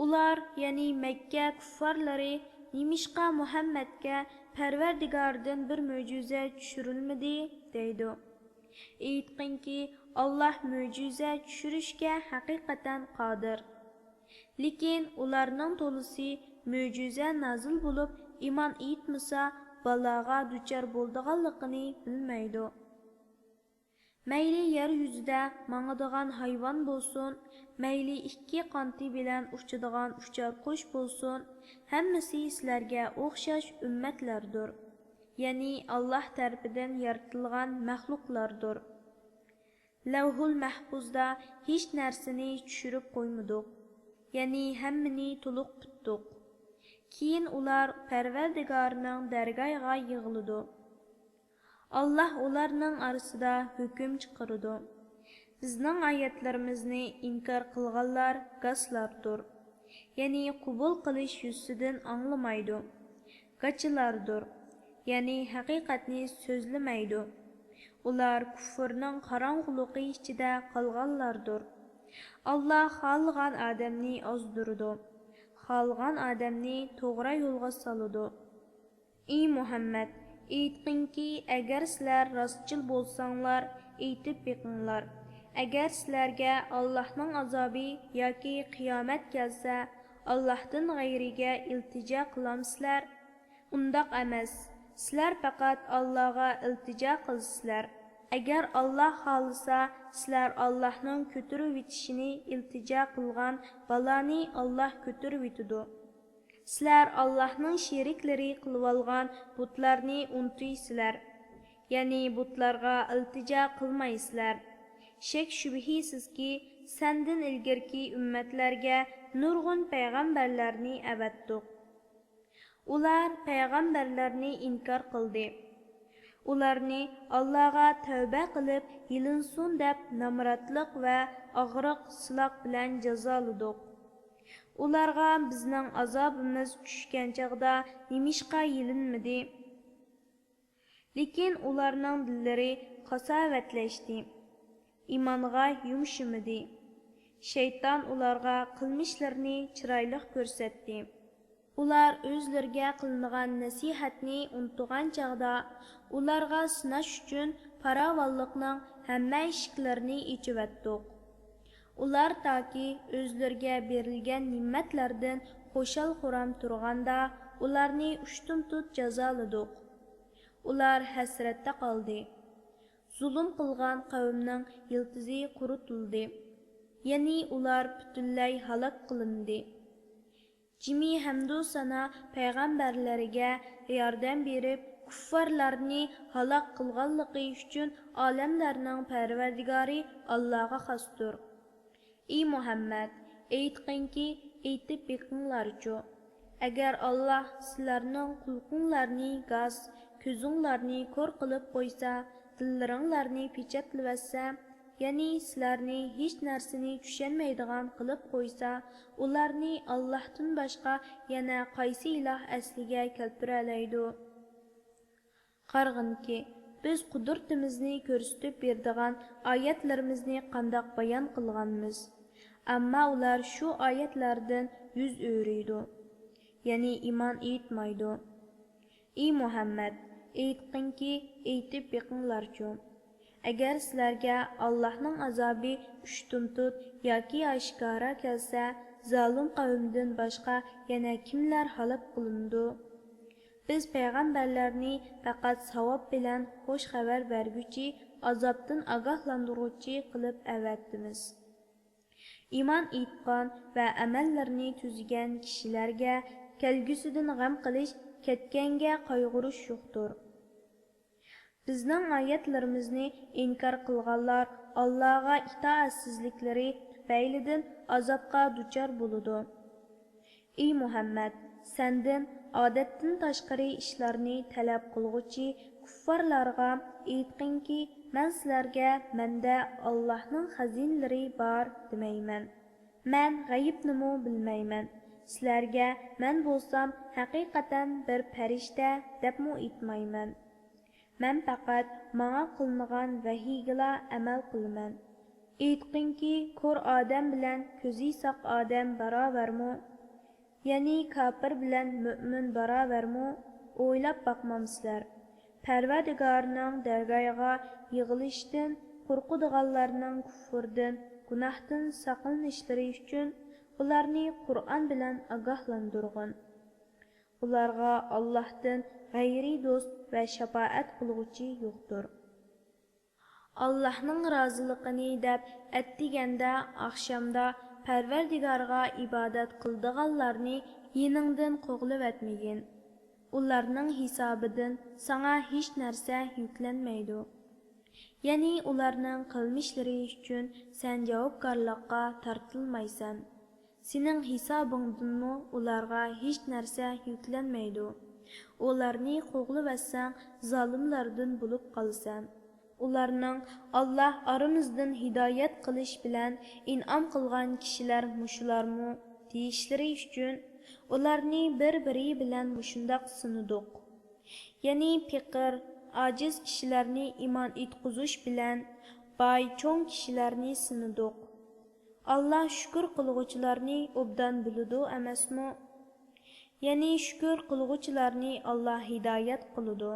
ئۇلار، يەنى مەككە كۇففارلىرى، نېمىشقا مۇھەممەدكە پەرۋەردىگارىدىن بىر مۆجىزە چۈشۈرۈلمىدى؟ دەيدۇ. ئېيتقىنكى، ئاللاھ مۆجىزە چۈشۈرۈشكە ھەقىقەتەن قادىر. لېكىن ئۇلارنىڭ تولىسى مۆجىزە نازىل بولۇپ، ئىمان ئېيتمىسا، بالاغا دۇچار بولىدىغانلىقىنى بىلمەيدۇ. مەيلى يەر يۈزىدە ماڭىدىغان ھايۋان بولسۇن، مەيلى ئىككى قانىتى بىلەن ئۇچىدىغان ئۇچار قۇش بولسۇن، ھەممىسى سىلەرگە ئوخشاش ئۈممەتلەردۇر. يەنى ئاللاھ تەرىپىدىن يارىتىلغان مەخلۇقلاردۇر. لەۋھۇل مەھپۇزدا ھېچ نەرسىنى چۈشۈرۈپ قويمىدۇق. يەنى ھەممىنى تولۇق پۈتتۇق. كېيىن ئۇلار پەرۋەردىگارىنىڭ دەرگاھىغا يىغىلىدۇ. ئاللاھ ئۇلارنىڭ ئارىسىدا ھۆكۈم چىقىرىدۇ. بىزنىڭ ئايەتلىرىمىزنى ئىنكار قىلغانلار گاسلاردۇر. يەنى قوبۇل قىلىش يۈزىسىدىن ئاڭلىمايدۇ. گاچىلاردۇر. يەنى ھەقىقەتنى سۆزلىمەيدۇ. ئۇلار كۇفرنىڭ قاراڭغۇلۇقى ئىچىدە قالغانلاردۇر. ئاللاھ خالىغان ئادەمنى ئازدۇرىدۇ. خالىغان ئادەمنى توغرا يولغا سالىدۇ. ئى مۇھەممەد، ئېيتقىنكى، ئەگەر سىلەر راستچىل بولساڭلار، ئېيتىپ بېقىڭلار، ئەگەر سىلەرگە ئاللاھنىڭ ئازابى ياكى قىيامەت كەلسە، ئاللاھتىن غەيرىگە ئىلتىجا قىلامسىلەر؟ ئۇنداق ئەمەس، سىلەر پەقەت ئاللاھقا ئىلتىجا قىلىسىلەر. ئەگەر ئاللاھ خالىسا، سىلەر ئاللاھنىڭ كۆتۈرۈۋېتىشىنى ئىلتىجا قىلغان بالانى ئاللاھ كۆتۈرۈۋېتىدۇ. سىلەر ئاللاھنىڭ شېرىكلىرى قىلىۋالغان بۇتلارنى ئۇنتۇيسىلەر، يەنى بۇتلارغا ئىلتىجا قىلمايسىلەر. شەك-شۈبھىسىزكى، سەندىن ئىلگىرىكى ئۈممەتلەرگە نۇرغۇن پەيغەمبەرلەرنى ئەۋەتتۇق. ئۇلار پەيغەمبەرلەرنى ئىنكار قىلدى. ئۇلارنى ئاللاھقا تەۋبە قىلىپ يېلىنسۇن دەپ نامراتلىق ۋە ئاغرىق، سىلاق بىلەن جازالىدۇق. ئۇلارغا بىزنىڭ ئازابىمىز چۈشكەن چاغدا نېمىشقا يېلىنمىدى؟ لېكىن ئۇلارنىڭ دىللىرى قاساۋەتلەشتى، ئىمانغا يۇمشىمىدى. شەيتان ئۇلارغا قىلمىشلىرىنى چىرايلىق كۆرسەتتى. ئۇلار ئۆزلىرىگە قىلىنغان نەسىھەتنى ئۇنتۇغان چاغدا، ئۇلارغا سىناش ئۈچۈن پاراۋانلىقنىڭ ھەممە ئىشىكلىرىنى ئېچىۋەتتۇق. ئۇلار تاكى ئۆزلىرىگە بېرىلگەن نېمەتلەردىن خۇشال-خۇرام تۇرغاندا، ئۇلارنى ئۇشتۇمتۇت جازالىدۇق. ئۇلار ھەسرەتتە قالدى. زۇلۇم قىلغان قەۋمنىڭ يىلتىزى قۇرۇتۇلدى. يەنى ئۇلار پۈتۈنلەي ھالاك قىلىندى. جىمى ھەمدۇ سانا پەيغەمبەرلىرىگە ياردەم بېرىپ، كۇففارلارنى ھالاك قىلغانلىقى ئۈچۈن ئالەملەرنىڭ پەرۋەردىگارى ئاللاغا خاستۇر. ئى مۇھەممەد، ئېيتقىنكى، ئېيتىپ بېقىڭلارچۇ، ئەگەر ئاللا سىلەرنىڭ قۇلىقىڭلارنى گاس، كۆزۈڭلارنى كور قىلىپ قويسا، دىللىرىڭلارنى پېچەتلىۋەتسە، يەنى سىلەرنى ھېچ نەرسىنى چۈشەنمەيدىغان قىلىپ قويسا، ئۇلارنى ئاللاھتىن باشقا يەنە قايسى ئىلاھ ئەسلىگە كەلتۈرەلەيدۇ؟ قارىغىنكى، بىز قۇدرىتىمىزنى كۆرسىتىپ بېرىدىغان ئايەتلىرىمىزنى قانداق بايان قىلغانمىز؟ ئەمما ئۇلار شۇ ئايەتلەردىن يۈز ئۆرۈيدۇ، يەنى ئىمان ئېيتمايدۇ. ئى مۇھەممەد، ئېيتقىنكى، ئېيتىپ بېقىڭلارچۇ، ئەگەر سىلەرگە ئاللاھنىڭ ئازابى ئۇشتۇمتۇت ياكى ئاشكارا كەلسە، زالىم قەۋمدىن باشقا يەنە كىملەر ھالاك قىلىنىدۇ؟ بىز پەيغەمبەرلەرنى پەقەت ساۋاب بىلەن خۇش خەۋەر بەرگۈچى، ئازابتىن ئاگاھلاندۇرغۇچى قىلىپ ئەۋەتتىمىز. ئىمان ئېيتقان ۋە ئەمەللىرىنى تۈزىگەن كىشىلەرگە كەلگۈسىدىن غەم قىلىش، كەتكەنگە قايغۇرۇش يوقتۇر. بىزنىڭ ئايەتلىرىمىزنى ئىنكار قىلغانلار ئاللاغا ئىتائەتسىزلىكلىرى تۈپەيلىدىن ئازابقا دۇچار بولىدۇ. ئى مۇھەممەد، سەندىن ئادەتتىن تاشقىرى ئىشلارنى تەلەپ قىلغۇچى كۇففارلارغا ئېيتقىنكى، مەن سىلەرگە مەندە ئاللاھنىڭ خەزىنىلىرى بار دېمەيمەن. مەن غەيىبنىمۇ بىلمەيمەن. سىلەرگە مەن بولسام ھەقىقەتەن بىر پەرىشتە دەپمۇ ئېيتمايمەن. مەن پەقەت ماڭا قىلىنغان ۋەھىيگىلا ئەمەل قىلىمەن. ئېيتقىنكى، كور ئادەم بىلەن كۆزى ساق ئادەم باراۋەرمۇ؟ يەنى كاپىر بىلەن مۆمىن باراۋەرمۇ؟ ئويلاپ باقمامسىلەر؟ پەرۋەردىگارنىڭ دەرگاھىغا يىغىلىشتىن قورقىدىغانلارنىڭ كۇفرىدىن، گۇناھتىن ساقلىنىشلىرى ئۈچۈن ئۇلارنى قۇرئان بىلەن ئاگاھلاندۇرغىن. ئۇلارغا ئاللاھتىن غەيرىي دوست ۋە شاپائەت قىلغۇچى يوقتۇر. ئاللاھنىڭ رازىلىقىنى دەپ ئەتىگەندە، ئاخشامدا پەرۋەردىگارغا ئىبادەت قىلىدىغانلارنى يېنىڭدىن قوغلىۋەتمىگىن. ئۇلارنىڭ ھېسابىدىن ساڭا ھېچ نەرسە يۈكلەنمەيدۇ. يەنى ئۇلارنىڭ قىلمىشلىرى ئۈچۈن سەن جاۋابكارلىققا تارتىلمايسەن. سېنىڭ ھېسابىڭدىنمۇ ئۇلارغا ھېچ نەرسە يۈكلەنمەيدۇ. ئۇلارنى قوغلىۋەتسەڭ، زالىملاردىن بولۇپ قالىسەن. ئۇلارنىڭ «ئاللاھ ئارىمىزدىن ھىدايەت قىلىش بىلەن ئىنئام قىلغان كىشىلەر مۇشۇلارمۇ؟» دېيىشلىرى ئۈچۈن، ئۇلارنى بىر-بىرى بىلەن مۇشۇنداق سىنىدۇق. يەنى پېقىر، ئاجىز كىشىلەرنى ئىمان ئېيتقۇزۇش بىلەن باي، چوڭ كىشىلەرنى سىنىدۇق. ئاللاھ شۈكۈر قىلغۇچىلارنى ئوبدان بىلىدۇ ئەمەسمۇ؟ يەنى شۈكۈر قىلغۇچىلارنى ئاللاھ ھىدايەت قىلىدۇ.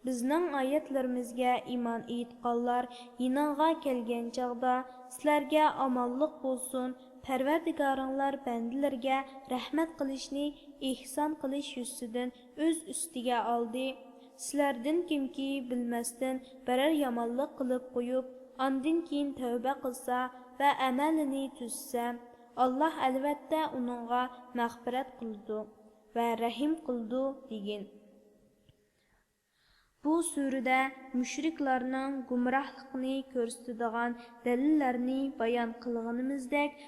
بىزنىڭ ئايەتلىرىمىزگە ئىمان ئېيتقانلار يېنىڭغا كەلگەن چاغدا، سىلەرگە ئامانلىق بولسۇن، پەرۋەردىگارىڭلار بەندىلىرىگە رەھمەت قىلىشنى ئېھسان قىلىش يۈزىسىدىن ئۆز ئۈستىگە ئالدى. سىلەردىن كىمكى بىلمەستىن بىرەر يامانلىق قىلىپ قويۇپ، ئاندىن كېيىن تەۋبە قىلسا ۋە ئەمەلىنى تۈزسە، ئاللاھ ئەلۋەتتە ئۇنىڭغا مەغپىرەت قىلىدۇ ۋە رەھىم قىلىدۇ، دېگىن. بۇ سۈرىدە مۇشرىكلارنىڭ گۇمراھلىقىنى كۆرسىتىدىغان دەلىللەرنى بايان قىلغىنىمىزدەك،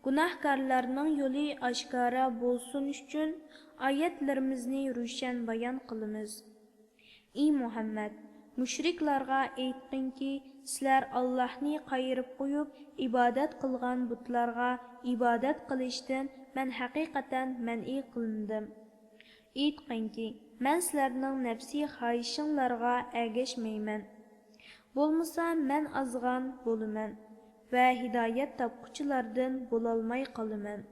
گۇناھكارلارنىڭ يولى ئاشكارا بولسۇن ئۈچۈن، ئايەتلىرىمىزنى روشەن بايان قىلىمىز. ئى مۇھەممەد، مۇشرىكلارغا ئېيتقىنكى، سىلەر ئاللاھنى قايرىپ قويۇپ، ئىبادەت قىلغان بۇتلارغا ئىبادەت قىلىشتىن مەن ھەقىقەتەن مەنئى قىلىندىم. ئېيتقىنكى، مەن سىلەرنىڭ نەپسىي خاھىشىڭلارغا ئەگەشمەيمەن. بولمىسا مەن ئازغان بولىمەن ۋە ھىدايەت تاپقۇچىلاردىن بولالماي قالىمەن.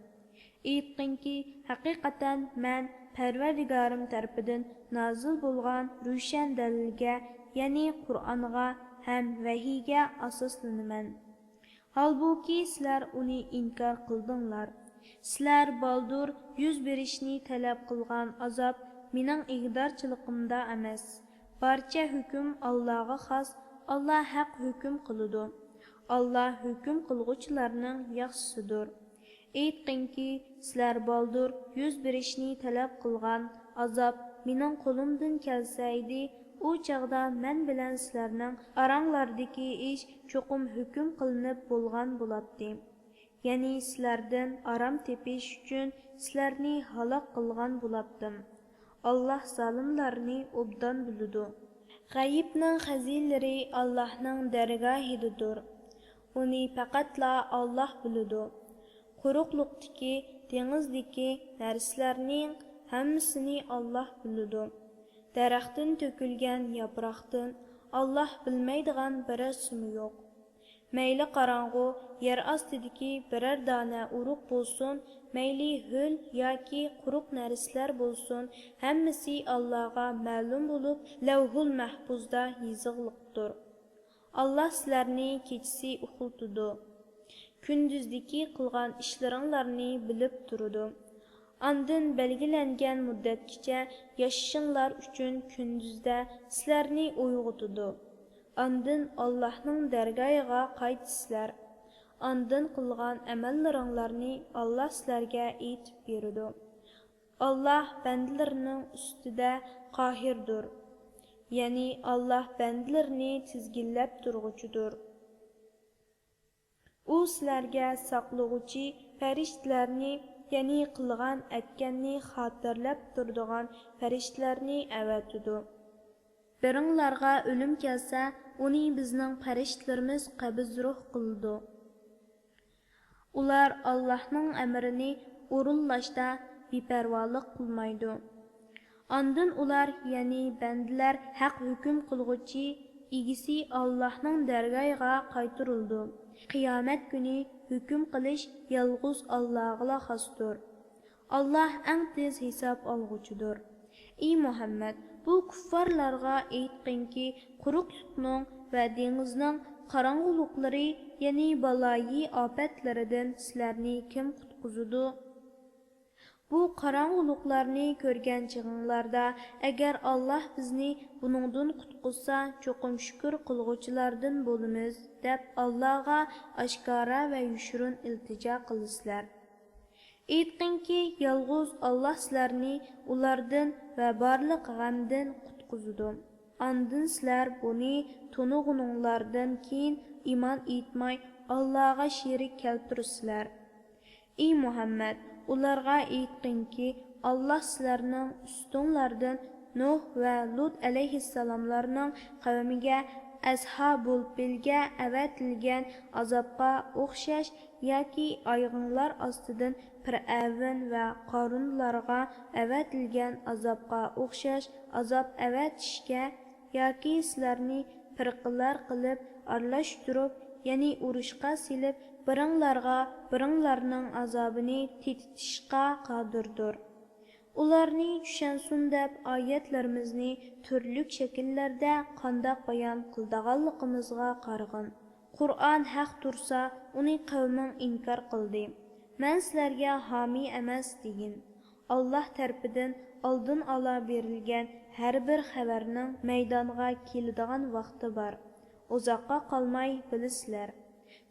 ئېيتقىنكى، ھەقىقەتەن مەن پەرۋەردىگارىم تەرىپىدىن نازىل بولغان روشەن دەلىلگە، يەنى قۇرئانغا ھەم ۋەھىيگە ئاساسلىنىمەن. ھالبۇكى، سىلەر ئۇنى ئىنكار قىلدىڭلار. سىلەر بالدۇر يۈز بېرىشنى تەلەپ قىلغان ئازاب مېنىڭ ئىگىدارچىلىقىمدا ئەمەس. بارچە ھۆكۈم ئاللاغا خاس، ئاللا ھەق ھۆكۈم قىلىدۇ. ئاللا ھۆكۈم قىلغۇچىلارنىڭ ياخشىسىدۇر. ئېيتقىنكى، سىلەر بالدۇر يۈز بېرىشنى تەلەپ قىلغان ئازاب مېنىڭ قولۇمدىن كەلسەيدى، ئۇ چاغدا مەن بىلەن سىلەرنىڭ ئاراڭلاردىكى ئىش چوقۇم ھۆكۈم قىلىنىپ بولغان بولاتتى. يەنى سىلەردىن ئارام تېپىش ئۈچۈن سىلەرنى ھالاك قىلغان بولاتتىم. ئاللا زالىملارنى ئوبدان بىلىدۇ. غەيىبنىڭ خەزىنىلىرى ئاللاھنىڭ دەرگاھىدىدۇر. ئۇنى پەقەتلا ئاللا بىلىدۇ. قۇرۇقلۇقتىكى، دېڭىزدىكى نەرسىلەرنىڭ ھەممىسىنى ئاللا بىلىدۇ. دەرەختىن تۆكۈلگەن ياپراقتىن ئاللا بىلمەيدىغان بىرەرسىمۇ يوق. مەيلى قاراڭغۇ يەر ئاستىدىكى بىرەر دانە ئۇرۇق بولسۇن، مەيلى ھۆل ياكى قۇرۇق نەرسىلەر بولسۇن، ھەممىسى ئاللاغا مەلۇم بولۇپ، لەۋھۇل مەھپۇزدا يېزىقلىقتۇر. ئاللا سىلەرنى كېچىسى ئۇخلىتىدۇ. كۈندۈزدىكى قىلغان ئىشلىرىڭلارنى بىلىپ تۇرىدۇ. ئاندىن بەلگىلەنگەن مۇددەتكىچە ياشىشىڭلار ئۈچۈن كۈندۈزدە سىلەرنى ئويغىتىدۇ. ئاندىن ئاللاھنىڭ دەرگاھىغا قايتىسىلەر. ئاندىن قىلغان ئەمەللىرىڭلارنى ئاللا سىلەرگە ئېيتىپ بېرىدۇ. ئاللا بەندىلىرىنىڭ ئۈستىدە قاھىردۇر. يەنى ئاللا بەندىلىرىنى تىزگىنلەپ تۇرغۇچىدۇر. ئۇ سىلەرگە ساقلىغۇچى پەرىشتىلەرنى، يەنى قىلغان ئەتكەننى خاتىرىلەپ تۇرىدىغان پەرىشتىلەرنى ئەۋەتىدۇ. بىرىڭلارغا ئۆلۈم كەلسە، ئۇنى بىزنىڭ پەرىشتىلىرىمىز قەبزىروھ قىلىدۇ. ئۇلار ئاللاھنىڭ ئەمرىنى ئورۇنلاشتا بىپەرۋالىق قىلمايدۇ. ئاندىن ئۇلار، يەنى بەندىلەر ھەق ھۆكۈم قىلغۇچى ئىگىسى ئاللاھنىڭ دەرگاھىغا قايتۇرۇلىدۇ. قىيامەت كۈنى ھۆكۈم قىلىش يالغۇز ئاللاغىلا خاستۇر. ئاللاھ ئەڭ تېز ھېساب ئالغۇچىدۇر. ئى مۇھەممەد، بۇ كۇففارلارغا ئېيتقىنكى، قۇرۇقلۇقنىڭ ۋە دېڭىزنىڭ قاراڭغۇلۇقلىرى، يەنى بالايى ئاپەتلىرىدىن سىلەرنى كىم قۇتقۇزىدۇ؟ بۇ قاراڭغۇلۇقلارنى كۆرگەن چېغىڭلاردا، ئەگەر ئاللاھ بىزنى بۇنىڭدىن قۇتقۇزسا، چوقۇم شۈكۈر قىلغۇچىلاردىن بولىمىز، دەپ ئاللاھقا ئاشكارا ۋە يوشۇرۇن ئىلتىجا قىلىسىلەر. ئېيتقىنكى، يالغۇز ئاللاھ سىلەرنى ئۇلاردىن ۋە بارلىق غەمدىن قۇتقۇزىدۇ. ئاندىن سىلەر بۇنى تونۇغىنىڭلاردىن كېيىن ئىمان ئېيتماي، ئاللاھقا شېرىك كەلتۈرىسىلەر. ئى مۇھەممەد، ئۇلارغا ئېيتقىنكى، ئاللاھ سىلەرنىڭ ئۈستۈڭلاردىن نۇھ ۋە لۇت ئەلەيھىسسالاملارنىڭ قەۋمىگە ئەسھابۇل پىلگە ئەۋەتىلگەن ئازابقا ئوخشاش ياكى ئايىغىڭلار ئاستىدىن پىرئەۋن ۋە قارۇنلارغا ئەۋەتىلگەن ئازابقا ئوخشاش ئازاب ئەۋەتىشكە ياكى سىلەرنى پىرقىلەر قىلىپ ئارىلاشتۇرۇپ، يەنى ئۇرۇشقا سېلىپ، بىرىڭلارغا بىرىڭلارنىڭ ئازابىنى تېتىتىشقا قادىردۇر. ئۇلارنى چۈشەنسۇن دەپ ئايەتلىرىمىزنى تۈرلۈك شەكىللەردە قانداق بايان قىلىدىغانلىقىمىزغا قارىغىن. قۇرئان ھەق تۇرسا، ئۇنى قەۋمىڭ ئىنكار قىلدى. مەن سىلەرگە ھامىي ئەمەس دېگىن. ئاللاھ تەرىپىدىن ئالدىن ئالا بېرىلگەن ھەر بىر خەۋەرنىڭ مەيدانغا كېلىدىغان ۋاقتى بار. ئۇزاققا قالماي بىلىسىلەر.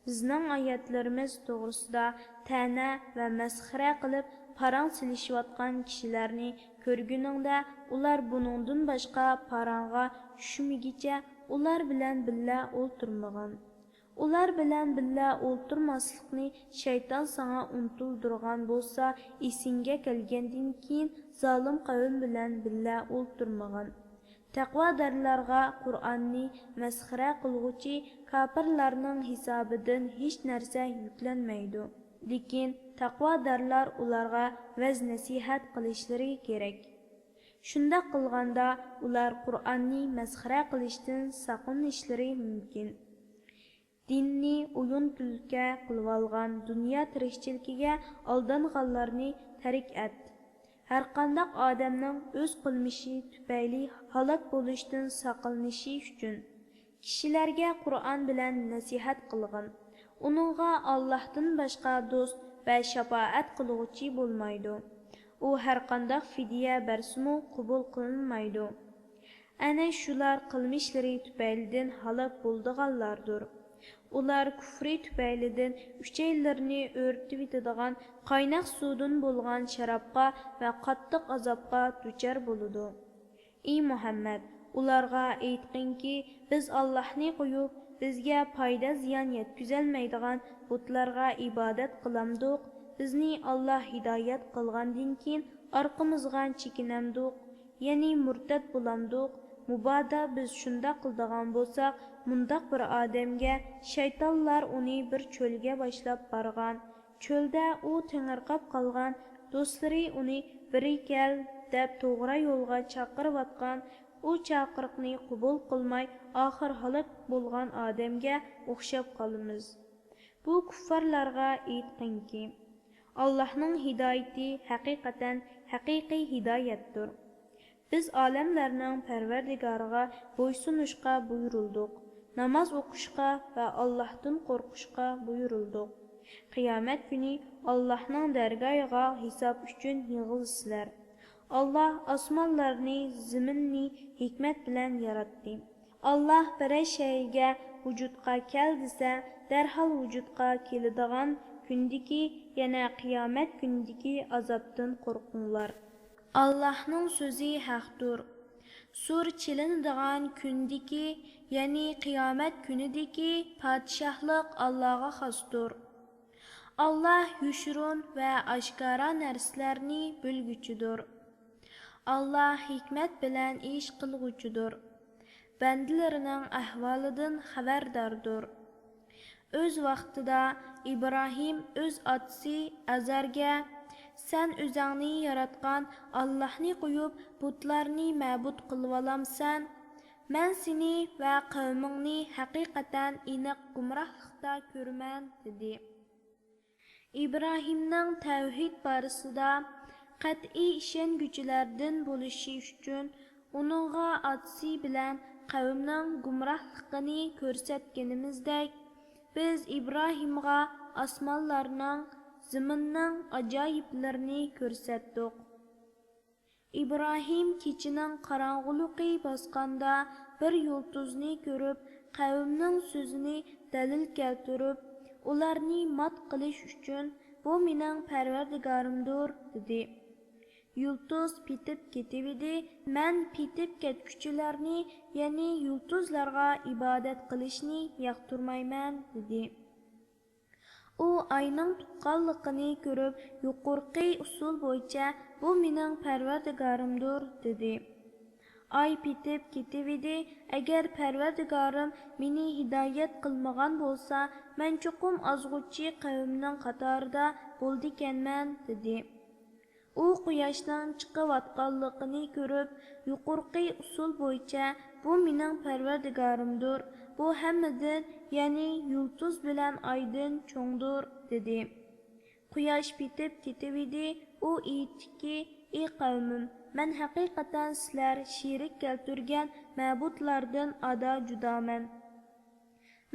بىزنىڭ ئايەتلىرىمىز توغرىسىدا تەنە ۋە مەسخىرە قىلىپ پاراڭ سېلىشىۋاتقان كىشىلەرنى كۆرگىنىڭدە، ئۇلار بۇنىڭدىن باشقا پاراڭغا چۈشمىگۈچە ئۇلار بىلەن بىللە ئولتۇرمىغىن. ئۇلار بىلەن بىللە ئولتۇرماسلىقنى شەيتان ساڭا ئۇنتۇلدۇرغان بولسا، ئېسىڭگە كەلگەندىن كېيىن زالىم قەۋم بىلەن بىللە ئولتۇرمىغىن. تەقۋادارلارغا قۇرئاننى مەسخىرە قىلغۇچى كاپىرلارنىڭ ھېسابىدىن ھېچ نەرسە يۈكلەنمەيدۇ. لېكىن تەقۋادارلار ئۇلارغا ۋەز-نەسىھەت قىلىشلىرى كېرەك. شۇنداق قىلغاندا ئۇلار قۇرئاننى مەسخىرە قىلىشتىن ساقلىنىشلىرى مۇمكىن. دىننى ئويۇن-كۈلكە قىلىۋالغان دۇنيا تىرىكچىلىكىگە ئالدانغانلارنى تەرك ئەت. ھەرقانداق ئادەمنىڭ ئۆز قىلمىشى تۈپەيلى ھالاك بولۇشتىن ساقلىنىشى ئۈچۈن، كىشىلەرگە قۇرئان بىلەن نەسىھەت قىلغىن. ئۇنىڭغا ئاللاھتىن باشقا دوست ۋە شاپائەت قىلغۇچى بولمايدۇ. ئۇ ھەرقانداق فىدىيە بەرسىمۇ قوبۇل قىلىنمايدۇ. ئەنە شۇلار قىلمىشلىرى تۈپەيلىدىن ھالاك بولىدىغانلاردۇر. ئۇلار كۇفرى تۈپەيلىدىن ئۈچەيلىرىنى ئۆرتىۋېتىدىغان قايناق سۇدىن بولغان شارابقا ۋە قاتتىق ئازابقا دۇچار بولىدۇ. ئى مۇھەممەد، ئۇلارغا ئېيتقىنكى، بىز ئاللاھنى قويۇپ، بىزگە پايدا-زىيان يەتكۈزەلمەيدىغان بۇتلارغا ئىبادەت قىلامدۇق؟ بىزنى ئاللاھ ھىدايەت قىلغاندىن كېيىن ئارقىمىزغا چېكىنەمدۇق؟ يەنى مۇرتەت بولامدۇق؟ مۇبادا بىز شۇنداق قىلىدىغان بولساق، مۇنداق بىر ئادەمگە، شەيتانلار ئۇنى بىر چۆلگە باشلاپ بارغان. چۆلدە ئۇ تېڭىرقاپ قالغان، دوستلىرى ئۇنى «بېرى كەل» دەپ توغرا يولغا چاقىرىۋاتقان، ئۇ چاقىرىقنى قوبۇل قىلماي، ئاخىر ھالاك بولغان ئادەمگە ئوخشاپ قالىمىز. بۇ كۇففارلارغا ئېيتقىنكى، ئاللاھنىڭ ھىدايىتى ھەقىقەتەن ھەقىقىي ھىدايەتتۇر. بىز ئالەملەرنىڭ پەرۋەردىگارىغا بويسۇنۇشقا بۇيرۇلدۇق، ناماز ئوقۇشقا ۋە ئاللاھتىن قورقۇشقا بۇيرۇلدۇق. قىيامەت كۈنى ئاللاھنىڭ دەرگاھىغا ھېساب ئۈچۈن يىغىلىسىلەر. ئاللاھ ئاسمانلارنى، زېمىننى ھېكمەت بىلەن ياراتتى. ئاللاھ بىرەر شەيگە ۋۇجۇدقا كەل دېسە، دەرھال ۋۇجۇدقا كېلىدىغان كۈندىكى، يەنى قىيامەت كۈنىدىكى ئازابتىن قورقۇڭلار. ئاللاھنىڭ سۆزى ھەقتۇر. سۇر چېلىنىدىغان كۈندىكى، يەنى قىيامەت كۈنىدىكى پادىشاھلىق ئاللاغا خاستۇر. ئاللاھ يوشۇرۇن ۋە ئاشكارا نەرسىلەرنى بىلگۈچىدۇر. ئاللاھ ھېكمەت بىلەن ئىش قىلغۇچىدۇر. بەندىلىرىنىڭ ئەھۋالىدىن خەۋەرداردۇر. ئۆز ۋاقتىدا ئىبراھىم ئۆز ئاتىسى ئازەرگە سەن ئۆزۈڭنى ياراتقان ئاللاھنى قويۇپ، بۇتلارنى مەبۇد قىلىۋالامسەن؟ مەن سېنى ۋە قەۋمىڭنى ھەقىقەتەن ئېنىق گۇمراھلىقتا كۆرىمەن، دېدى. ئىبراھىمنىڭ تەۋھىد بارىسىدا قەتئىي ئىشەنگۈچىلەردىن بولۇشى ئۈچۈن، ئۇنىڭغا ئاتىسى بىلەن قەۋمنىڭ گۇمراھلىقىنى كۆرسەتكىنىمىزدەك، بىز ئىبراھىمغا ئاسمانلارنىڭ، زېمىننىڭ ئاجايىپلىرىنى كۆرسەتتۇق. ئىبراھىم كېچىنىڭ قاراڭغۇلۇقى باسقاندا بىر يۇلتۇزنى كۆرۈپ، قەۋمنىڭ سۆزىنى دەلىل كەلتۈرۈپ، ئۇلارنى مات قىلىش ئۈچۈن، «بۇ مېنىڭ پەرۋەردىگارىمدۇر» دېدى. يۇلتۇز پېتىپ كېتىۋىدى. مەن پېتىپ كەتكۈچىلەرنى، يەنى يۇلتۇزلارغا ئىبادەت قىلىشنى ياقتۇرمايمەن، دېدى. ئۇ ئاينىڭ تۇغقانلىقىنى كۆرۈپ، يۇقىرىقى ئۇسۇل بويىچە، «بۇ مېنىڭ پەرۋەردىگارىمدۇر» دېدى. ئاي پېتىپ كېتىۋىدى. «ئەگەر پەرۋەردىگارىم مېنى ھىدايەت قىلمىغان بولسا، مەن چوقۇم ئازغۇچى قەۋمنىڭ قاتارىدا بولىدىكەنمەن» دېدى. ئۇ قۇياشنىڭ چىقىۋاتقانلىقىنى كۆرۈپ، يۇقىرىقى ئۇسۇل بويىچە، «بۇ مېنىڭ پەرۋەردىگارىمدۇر، بۇ ھەممىدىن، يەنى يۇلتۇز بىلەن ئايدىن چوڭدۇر» دېدى. قۇياش پېتىپ كېتىۋىدى. ئۇ ئېيتتىكى، «ئى قەۋمىم، مەن ھەقىقەتەن سىلەر شېرىك كەلتۈرگەن مەبۇدلاردىن ئادا جۇدامەن.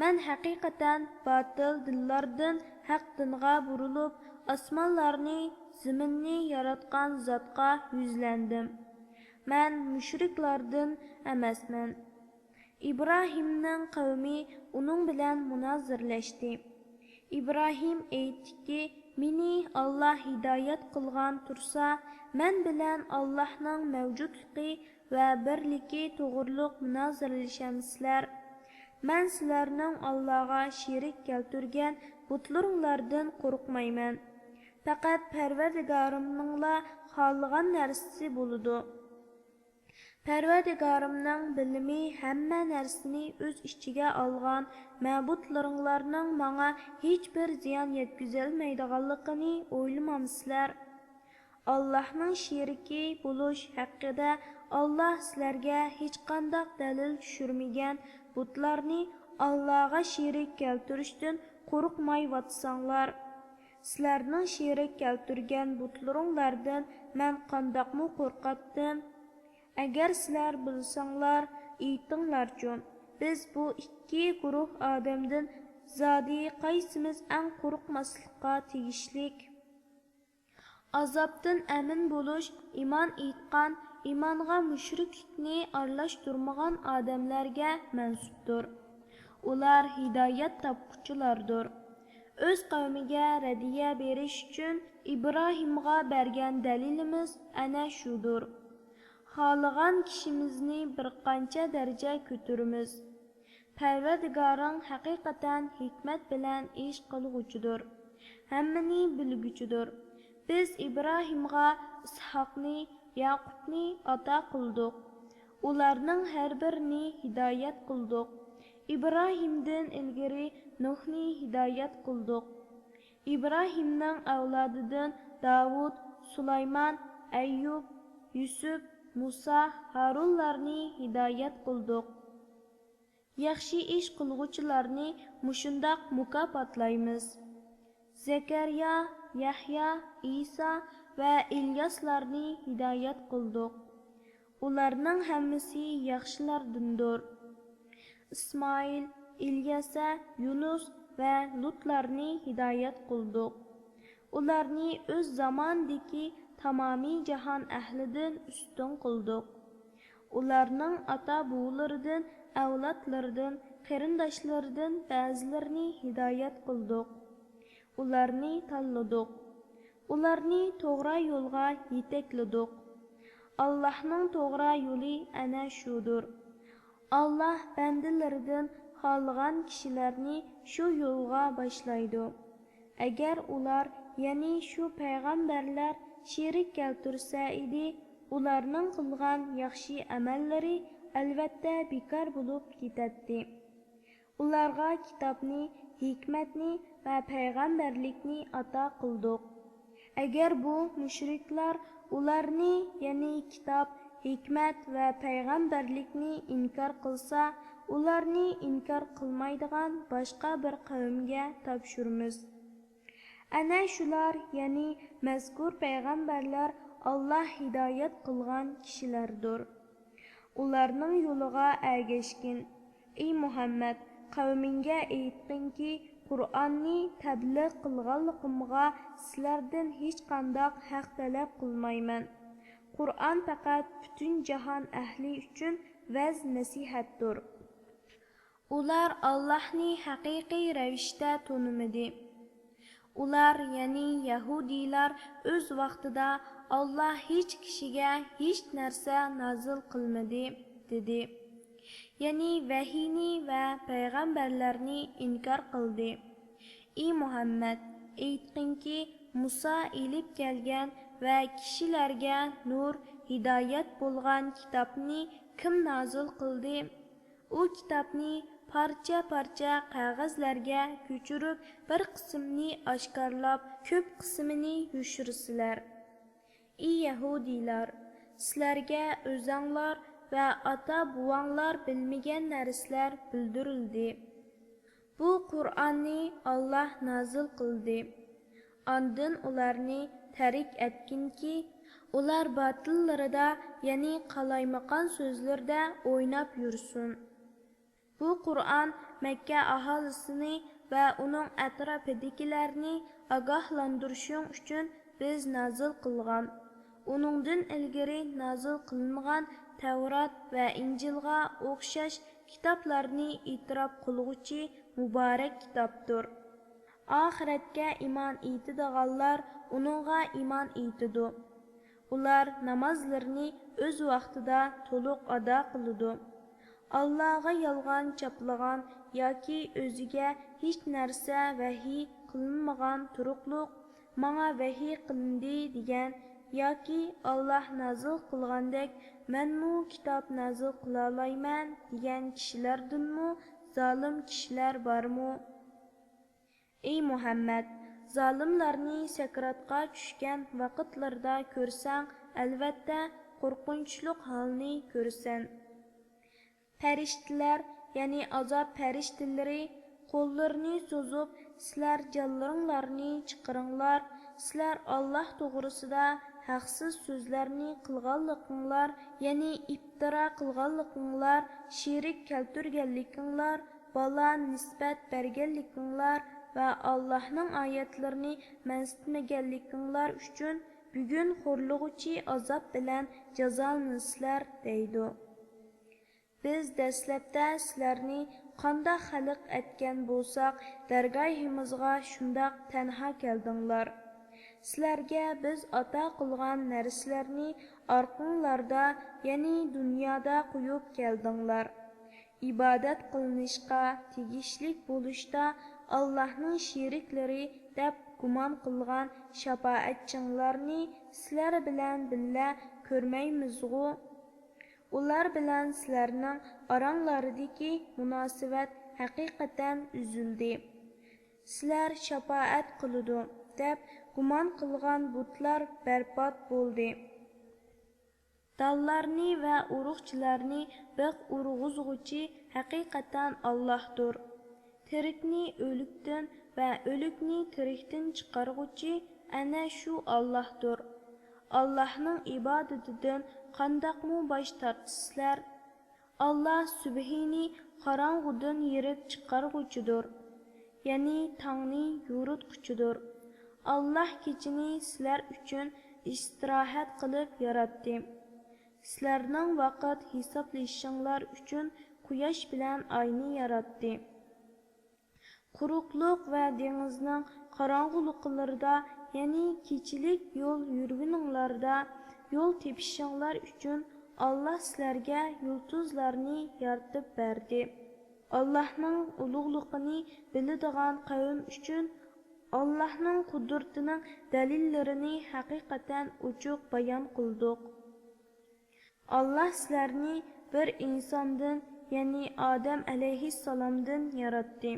مەن ھەقىقەتەن باتىل دىنلاردىن ھەق دىنغا بۇرۇلۇپ، ئاسمانلارنى، زېمىننى ياراتقان زاتقا يۈزلەندىم. مەن مۇشرىكلاردىن ئەمەسمەن.» ئىبراھىمنىڭ قەۋمى ئۇنىڭ بىلەن مۇنازىرىلەشتى. ئىبراھىم ئېيتتىكى، «مېنى ئاللا ھىدايەت قىلغان تۇرسا، مەن بىلەن ئاللاھنىڭ مەۋجۇتلۇقى ۋە بىرلىكى توغرۇلۇق مۇنازىرىلىشەمسىلەر؟ مەن سىلەرنىڭ ئاللاغا شېرىك كەلتۈرگەن بۇتلىرىڭلاردىن قورقمايمەن. پەقەت پەرۋەردىگارىمنىڭلا خالىغان نەرسىسى بولىدۇ. پەرۋەردىگارىمنىڭ بىلىمى ھەممە نەرسىنى ئۆز ئىچىگە ئالغان مەبۇدلىرىڭلارنىڭ ماڭا ھېچبىر زىيان يەتكۈزەلمەيدىغانلىقىنى ئويلىمامسىلەر؟ ئاللاھنىڭ شېرىكى بولۇش ھەققىدە ئاللاھ سىلەرگە ھېچقانداق دەلىل چۈشۈرمىگەن بۇتلارنى ئاللاغا شېرىك كەلتۈرۈشتىن قورقمايۋاتساڭلار، سىلەرنىڭ شېرىك كەلتۈرگەن بۇتلىرىڭلاردىن مەن قانداقمۇ قورقاتتىم؟ ئەگەر سىلەر بىلسەڭلار، ئېيتىڭلارچۇ، بىز بۇ ئىككى گۇرۇھ ئادەمدىن زادى قايسىمىز ئەڭ قورقماسلىققا تېگىشلىك؟» ئازابتىن ئەمىن بولۇش ئىمان ئېيتقان، ئىمانغا مۇشرىكلىكنى ئارىلاشتۇرمىغان ئادەملەرگە مەنسۇپتۇر. ئۇلار ھىدايەت تاپقۇچىلاردۇر. ئۆز قەۋمىگە رەددىيە بېرىش ئۈچۈن ئىبراھىمغا بەرگەن دەلىلىمىز ئەنە شۇدۇر. خالىغان كىشىمىزنى بىر قانچە دەرىجە كۆتۈرىمىز. پەرۋەردىگارىڭ ھەقىقەتەن ھېكمەت بىلەن ئىش قىلغۇچىدۇر، ھەممىنى بىلگۈچىدۇر. بىز ئىبراھىمغا ئىسھاقنى، يەقۇپنى ئاتا قىلدۇق. ئۇلارنىڭ ھەر بىرىنى ھىدايەت قىلدۇق. ئىبراھىمدىن ئىلگىرى نۇھنى ھىدايەت قىلدۇق. ئىبراھىمنىڭ ئەۋلادىدىن داۋۇت، سۇلايمان، ئەييۇب، يۈسۈپ، مۇسا، ھارۇنلارنى ھىدايەت قىلدۇق. ياخشى ئىش قىلغۇچىلارنى مۇشۇنداق مۇكاپاتلايمىز. زەكەرىيا، يەھيا، ئىسا ۋە ئىلياسلارنى ھىدايەت قىلدۇق. ئۇلارنىڭ ھەممىسى ياخشىلاردىندۇر. ئىسمائىل، ئىليەسە، يۇنۇس ۋە لۇتلارنى ھىدايەت قىلدۇق. ئۇلارنى ئۆز زامانىدىكى تامامىي جاھان ئەھلىدىن ئۈستۈن قىلدۇق. ئۇلارنىڭ ئاتا-بوۋىلىرىدىن، ئەۋلادلىرىدىن، قېرىنداشلىرىدىن بەزىلىرىنى ھىدايەت قىلدۇق. ئۇلارنى تاللىدۇق. ئۇلارنى توغرا يولغا يېتەكلىدۇق. ئاللاھنىڭ توغرا يولى ئەنە شۇدۇر. ئاللاھ بەندىلىرىدىن خالىغان كىشىلەرنى شۇ يولغا باشلايدۇ. ئەگەر ئۇلار، يەنى شۇ پەيغەمبەرلەر شېرىك كەلتۈرسە ئىدى، ئۇلارنىڭ قىلغان ياخشى ئەمەللىرى ئەلۋەتتە بىكار بولۇپ كېتەتتى. ئۇلارغا كىتابنى، ھېكمەتنى ۋە پەيغەمبەرلىكنى ئاتا قىلدۇق. ئەگەر بۇ مۇشرىكلار ئۇلارنى، يەنى كىتاب، ھېكمەت ۋە پەيغەمبەرلىكنى ئىنكار قىلسا، ئۇلارنى ئىنكار قىلمايدىغان باشقا بىر قەۋمگە تاپشۇرىمىز. ئەنە شۇلار، يەنى مەزكۇر پەيغەمبەرلەر ئاللا ھىدايەت قىلغان كىشىلەردۇر. ئۇلارنىڭ يولىغا ئەگەشكىن. ئى مۇھەممەد، قەۋمىڭگە ئېيتقىنكى، قۇرئاننى تەبلىغ قىلغانلىقىمغا سىلەردىن ھېچقانداق ھەق تەلەپ قىلمايمەن. قۇرئان پەقەت پۈتۈن جاھان ئەھلى ئۈچۈن ۋەز-نەسىھەتتۇر. ئۇلار ئاللاھنى ھەقىقىي رەۋىشتە تونۇمىدى. ئۇلار، يەنى يەھۇدىيلار ئۆز ۋاقتىدا، «ئاللا ھېچ كىشىگە ھېچ نەرسە نازىل قىلمىدى» دېدى. يەنى ۋەھىينى ۋە پەيغەمبەرلەرنى ئىنكار قىلدى. ئى مۇھەممەد، ئېيتقىنكى، مۇسا ئېلىپ كەلگەن ۋە كىشىلەرگە نۇر، ھىدايەت بولغان كىتابنى كىم نازىل قىلدى؟ ئۇ كىتابنى پارچە-پارچە قەغەزلەرگە كۆچۈرۈپ، بىر قىسمىنى ئاشكارىلاپ، كۆپ قىسمىنى يوشۇرىسىلەر. ئى يەھۇدىيلار، سىلەرگە ئۆزەڭلار ۋە ئاتا-بوۋاڭلار بىلمىگەن نەرسىلەر بىلدۈرۈلدى. بۇ قۇرئاننى ئاللا نازىل قىلدى. ئاندىن ئۇلارنى تەرك ئەتكىنكى، ئۇلار باتىللىرىدا، يەنى قالايمىقان سۆزلىرىدە ئويناپ يۈرسۇن. بۇ قۇرئان مەككە ئاھالىسىنى ۋە ئۇنىڭ ئەتراپىدىكىلەرنى ئاگاھلاندۇرۇشۇڭ ئۈچۈن بىز نازىل قىلغان. ئۇنىڭدىن ئىلگىرى نازىل قىلىنغان تەۋرات ۋە ئىنجىلغا ئوخشاش كىتابلارنى ئېتىراپ قىلغۇچى مۇبارەك كىتابتۇر. ئاخىرەتكە ئىمان ئېيتىدىغانلار ئۇنىڭغا ئىمان ئېيتىدۇ. ئۇلار نامازلىرىنى ئۆز ۋاقتىدا تولۇق ئادا قىلىدۇ. ئاللاغا يالغان چاپلىغان ياكى ئۆزىگە ھېچ نەرسە ۋەھىي قىلىنمىغان تۇرۇقلۇق، «ماڭا ۋەھىي قىلىندى» دېگەن ياكى «ئاللا نازىل قىلغاندەك مەنمۇ كىتاب نازىل قىلالايمەن» دېگەن كىشىلەردىنمۇ زالىم كىشىلەر بارمۇ؟ ئى مۇھەممەد، زالىملارنى سەكراتقا چۈشكەن ۋاقىتلىرىدا كۆرسەڭ، ئەلۋەتتە، قورقۇنچلۇق ھالنى كۆرىسەن. پەرىشتىلەر، يەنى ئازاب پەرىشتىلىرى، قوللىرىنى سوزۇپ، «سىلەر جانلىرىڭلارنى چىقىرىڭلار، سىلەر ئاللا توغرىسىدا ھەقسىز سۆزلەرنى قىلغانلىقىڭلار، يەنى ئىپتىرا قىلغانلىقىڭلار، شېرىك كەلتۈرگەنلىكىڭلار، بالا نىسبەت بەرگەنلىكىڭلار ۋە ئاللانىڭ ئايەتلىرىنى مەنسىتمىگەنلىكىڭلار ئۈچۈن بۈگۈن خورلىغۇچى ئازاب بىلەن جازالىنىسىلەر» دەيدۇ. بىز دەسلەپتە سىلەرنى قانداق خەلق ئەتكەن بولساق، دەرگاھىمىزغا شۇنداق تەنھا كەلدىڭلار. سىلەرگە بىز ئاتا قىلغان نەرسىلەرنى ئارقىڭلاردا، يەنى دۇنيادا قويۇپ كەلدىڭلار. ئىبادەت قىلىنىشقا تېگىشلىك بولۇشتا ئاللاھنىڭ شېرىكلىرى دەپ گۇمان قىلغان شاپائەتچىڭلارنى سىلەر بىلەن بىللە كۆرمەيمىزغۇ؟ ئۇلار بىلەن سىلەرنىڭ ئاراڭلاردىكى مۇناسىۋەت ھەقىقەتەن ئۈزۈلدى. سىلەر شاپائەت قىلىدۇ دەپ گۇمان قىلغان بۇتلار بەربات بولدى. دانلارنى ۋە ئۇرۇقچىلارنى بىخ ئۇرغۇزغۇچى ھەقىقەتەن ئاللاھتۇر. تىرىكنى ئۆلۈكتىن ۋە ئۆلۈكنى تىرىكتىن چىقارغۇچى ئەنە شۇ ئاللاھتۇر. ئاللاھنىڭ ئىبادىتىدىن قانداقمۇ باش تارتىسىلەر؟ ئاللا سۈبھىنى قاراڭغۇدىن يېرىپ چىقارغۇچىدۇر، يەنى تاڭنى يورۇتقۇچىدۇر. ئاللا كېچىنى سىلەر ئۈچۈن ئىستىراھەت قىلىپ ياراتتى. سىلەرنىڭ ۋاقىت ھېسابلىشىشىڭلار ئۈچۈن قۇياش بىلەن ئاينى ياراتتى. قۇرۇقلۇق ۋە دېڭىزنىڭ قاراڭغۇلۇقلىرىدا، يەنى كېچىلىك يول يۈرگىنىڭلاردا يول تېپىشىڭلار ئۈچۈن ئاللا سىلەرگە يۇلتۇزلارنى يارىتىپ بەردى. ئاللانىڭ ئۇلۇغلۇقىنى بىلىدىغان قەۋم ئۈچۈن ئاللانىڭ قۇدرىتىنىڭ دەلىللىرىنى ھەقىقەتەن ئوچۇق بايان قىلدۇق. ئاللا سىلەرنى بىر ئىنساندىن، يەنى ئادەم ئەلەيھىسسالامدىن ياراتتى.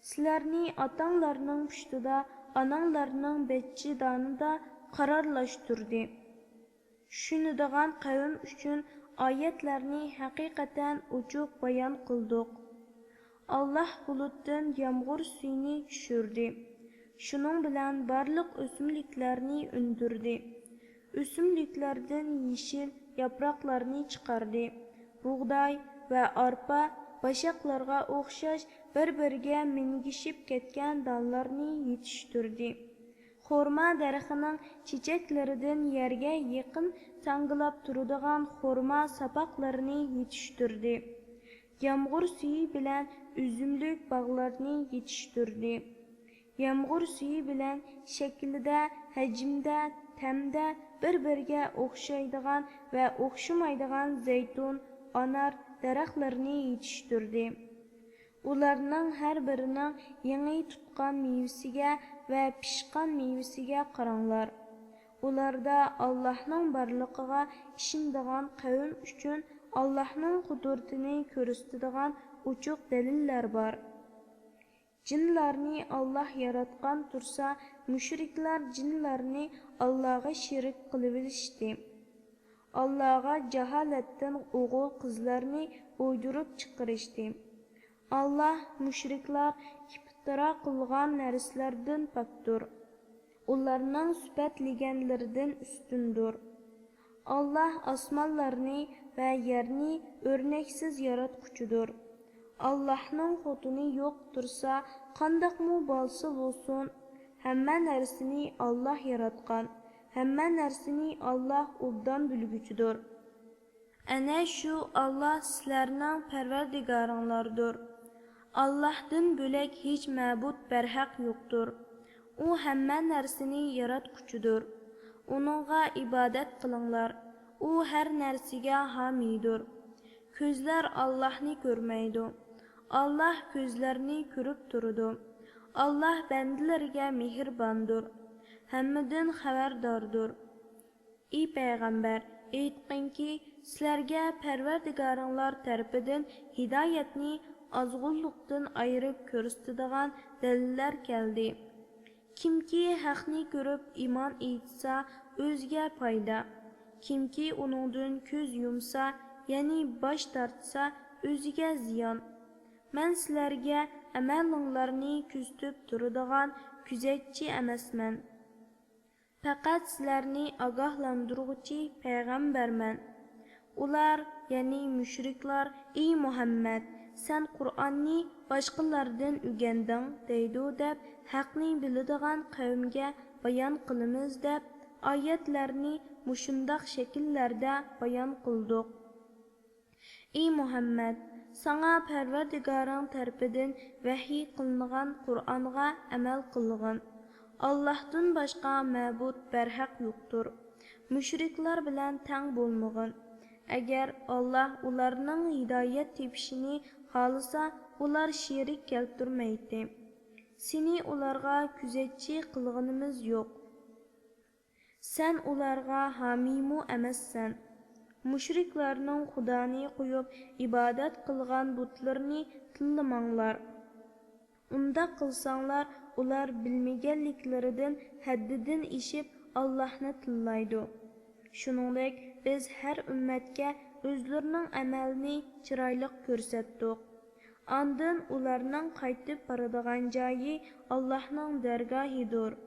سىلەرنى ئاتاڭلارنىڭ پۇشتىدا ئاناڭلارنىڭ بەچچىدانىدا قارارلاشتۇردى. چۈشىنىدىغان قەۋم ئۈچۈن ئايەتلەرنى ھەقىقەتەن ئوچۇق بايان قىلدۇق. ئاللاھ بۇلۇتتىن يامغۇر سۈيىنى چۈشۈردى. شۇنىڭ بىلەن بارلىق ئۆسۈملۈكلەرنى ئۈندۈردى. ئۆسۈملۈكلەردىن يېشىل ياپراقلارنى چىقاردى. بۇغداي ۋە ئارپا، باشاقلارغا ئوخشاش بىر-بىرىگە مىنگىشىپ كەتكەن دانلارنى يېتىشتۈردى. خورما دەرىخىنىڭ چېچەكلىرىدىن يەرگە يېقىن تاڭگىلاپ تۇرىدىغان خورما ساپاقلىرىنى يېتىشتۈردى. يامغۇر سۈيى بىلەن ئۈزۈملۈك باغلارنى يېتىشتۈردى. يامغۇر سۈيى بىلەن شەكلىدە، ھەجمىدە، تەمدە بىر-بىرىگە ئوخشايدىغان ۋە ئوخشىمايدىغان زەيتۇن، ئانار دەرەخلىرىنى يېتىشتۈردى. ئۇلارنىڭ ھەر بىرىنىڭ يېڭى تۇتقان مېۋىسىگە ۋە پىشقان مېۋىسىگە قاراڭلار. ئۇلاردا ئاللاھنىڭ بارلىقىغا ئىشىنىدىغان قەۋم ئۈچۈن ئاللاھنىڭ قۇدرىتىنى كۆرسىتىدىغان ئوچۇق دەلىللەر بار. جىنلارنى ئاللاھ ياراتقان تۇرسا، مۇشرىكلار جىنلارنى ئاللاھقا شېرىك قىلىۋېلىشتى. ئاللاھقا جاھالەتتىن ئوغۇل-قىزلارنى ئويدۇرۇپ چىقىرىشتى. ئاللاھ مۇشرىكلار ئىپتىرا قىلغان نەرسىلەردىن پاكتۇر. ئۇلارنىڭ سۈپەتلىگەنلىرىدىن ئۈستۈندۇر. ئاللاھ ئاسمانلارنى ۋە يەرنى ئۆرنەكسىز ياراتقۇچىدۇر. ئاللاھنىڭ خوتۇنى يوق تۇرسا، قانداقمۇ بالىسى بولسۇن؟ ھەممە نەرسىنى ئاللاھ ياراتقان، ھەممە نەرسىنى ئاللاھ ئوبدان بىلگۈچىدۇر. ئەنە شۇ ئاللاھ سىلەرنىڭ پەرۋەردىگارىڭلاردۇر. ئاللاھتىن بۆلەك ھېچ مەبۇد بەرھەق يوقتۇر. ئۇ ھەممە نەرسىنى ياراتقۇچىدۇر. ئۇنىڭغا ئىبادەت قىلىڭلار. ئۇ ھەر نەرسىگە ھامىيدۇر. كۆزلەر ئاللاھنى كۆرمەيدۇ. ئاللاھ كۆزلەرنى كۆرۈپ تۇرىدۇ. ئاللاھ بەندىلىرىگە مېھرىباندۇر. ھەممىدىن خەۋەرداردۇر. ئى پەيغەمبەر، ئېيتقىنكى، سىلەرگە پەرۋەردىگارىڭلار تەرىپىدىن ھىدايەتنى ئازغۇنلۇقتىن ئايرىپ كۆرسىتىدىغان دەلىللەر كەلدى. كىمكى ھەقنى كۆرۈپ ئىمان ئېيتسا، ئۆزىگە پايدا. كىمكى ئۇنىڭدىن كۆز يۇمسا، يەنى باش تارتسا، ئۆزىگە زىيان. مەن سىلەرگە ئەمەلىڭلارنى كۆزىتىپ تۇرىدىغان كۆزەتچى ئەمەسمەن. پەقەت سىلەرنى ئاگاھلاندۇرغۇچى پەيغەمبەرمەن. ئۇلار، يەنى مۇشرىكلار، ئى مۇھەممەد، سەن قۇرئاننى باشقىلاردىن ئۆگەندىڭ دەيدۇ دەپ، ھەقنى بىلىدىغان قەۋمگە بايان قىلىمىز دەپ، ئايەتلەرنى مۇشۇنداق شەكىللەردە بايان قىلدۇق. ئى مۇھەممەد، ساڭا پەرۋەردىگارىڭ تەرىپىدىن ۋەھىي قىلىنغان قۇرئانغا ئەمەل قىلغىن. ئاللاھتىن باشقا مەبۇد بەرھەق يوقتۇر. مۇشرىكلار بىلەن تەڭ بولمىغىن. ئەگەر ئاللاھ ئۇلارنىڭ ھىدايەت تېپىشىنى خالىسا، ئۇلار شېرىك كەلتۈرمەيتتى. سېنى ئۇلارغا كۆزەتچى قىلغىنىمىز يوق. سەن ئۇلارغا ھامىيمۇ ئەمەسسەن. مۇشرىكلارنىڭ خۇدانى قويۇپ ئىبادەت قىلغان بۇتلىرىنى تىللىماڭلار. ئۇنداق قىلساڭلار، ئۇلار بىلمىگەنلىكلىرىدىن ھەددىدىن ئېشىپ ئاللاھنى تىللايدۇ. شۇنىڭدەك بىز ھەر ئۈممەتكە ئۆزلىرىنىڭ ئەمەلىنى چىرايلىق كۆرسەتتۇق. ئاندىن ئۇلارنىڭ قايتىپ بارىدىغان جايى ئاللاھنىڭ دەرگاھىدۇر.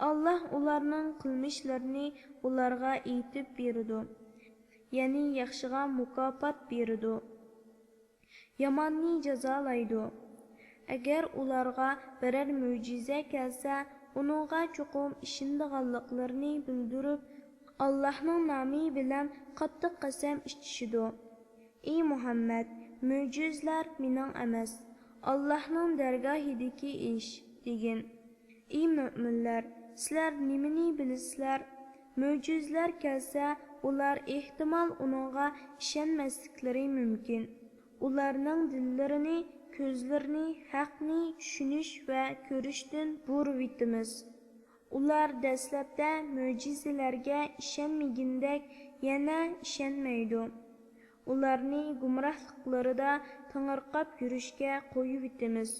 ئاللاھ ئۇلارنىڭ قىلمىشلىرىنى ئۇلارغا ئېيتىپ بېرىدۇ، يەنى ياخشىغا مۇكاپات بېرىدۇ، ياماننى جازالايدۇ. ئەگەر ئۇلارغا بىرەر مۆجىزە كەلسە، ئۇنىڭغا چوقۇم ئىشىنىدىغانلىقلىرىنى بىلدۈرۈپ، ئاللاھنىڭ نامى بىلەن قاتتىق قەسەم ئىچىشىدۇ. ئى مۇھەممەد، مۆجىزىلەر مېنىڭ ئەمەس، ئاللاھنىڭ دەرگاھىدىكى ئىش، دېگىن. ئى مۆمىنلەر، سىلەر نېمىنى بىلىسىلەر؟ مۆجىزىلەر كەلسە، ئۇلار ئېھتىمال ئۇنىڭغا ئىشەنمەسلىكلىرى مۇمكىن. ئۇلارنىڭ دىللىرىنى، كۆزلىرىنى ھەقنى چۈشىنىش ۋە كۆرۈشتىن بۇرۇۋېتىمىز. ئۇلار دەسلەپتە مۆجىزىلەرگە ئىشەنمىگىنىدەك يەنە ئىشەنمەيدۇ. ئۇلارنى گۇمراھلىقلىرىدا تېڭىرقاپ يۈرۈشكە قويۇۋېتىمىز.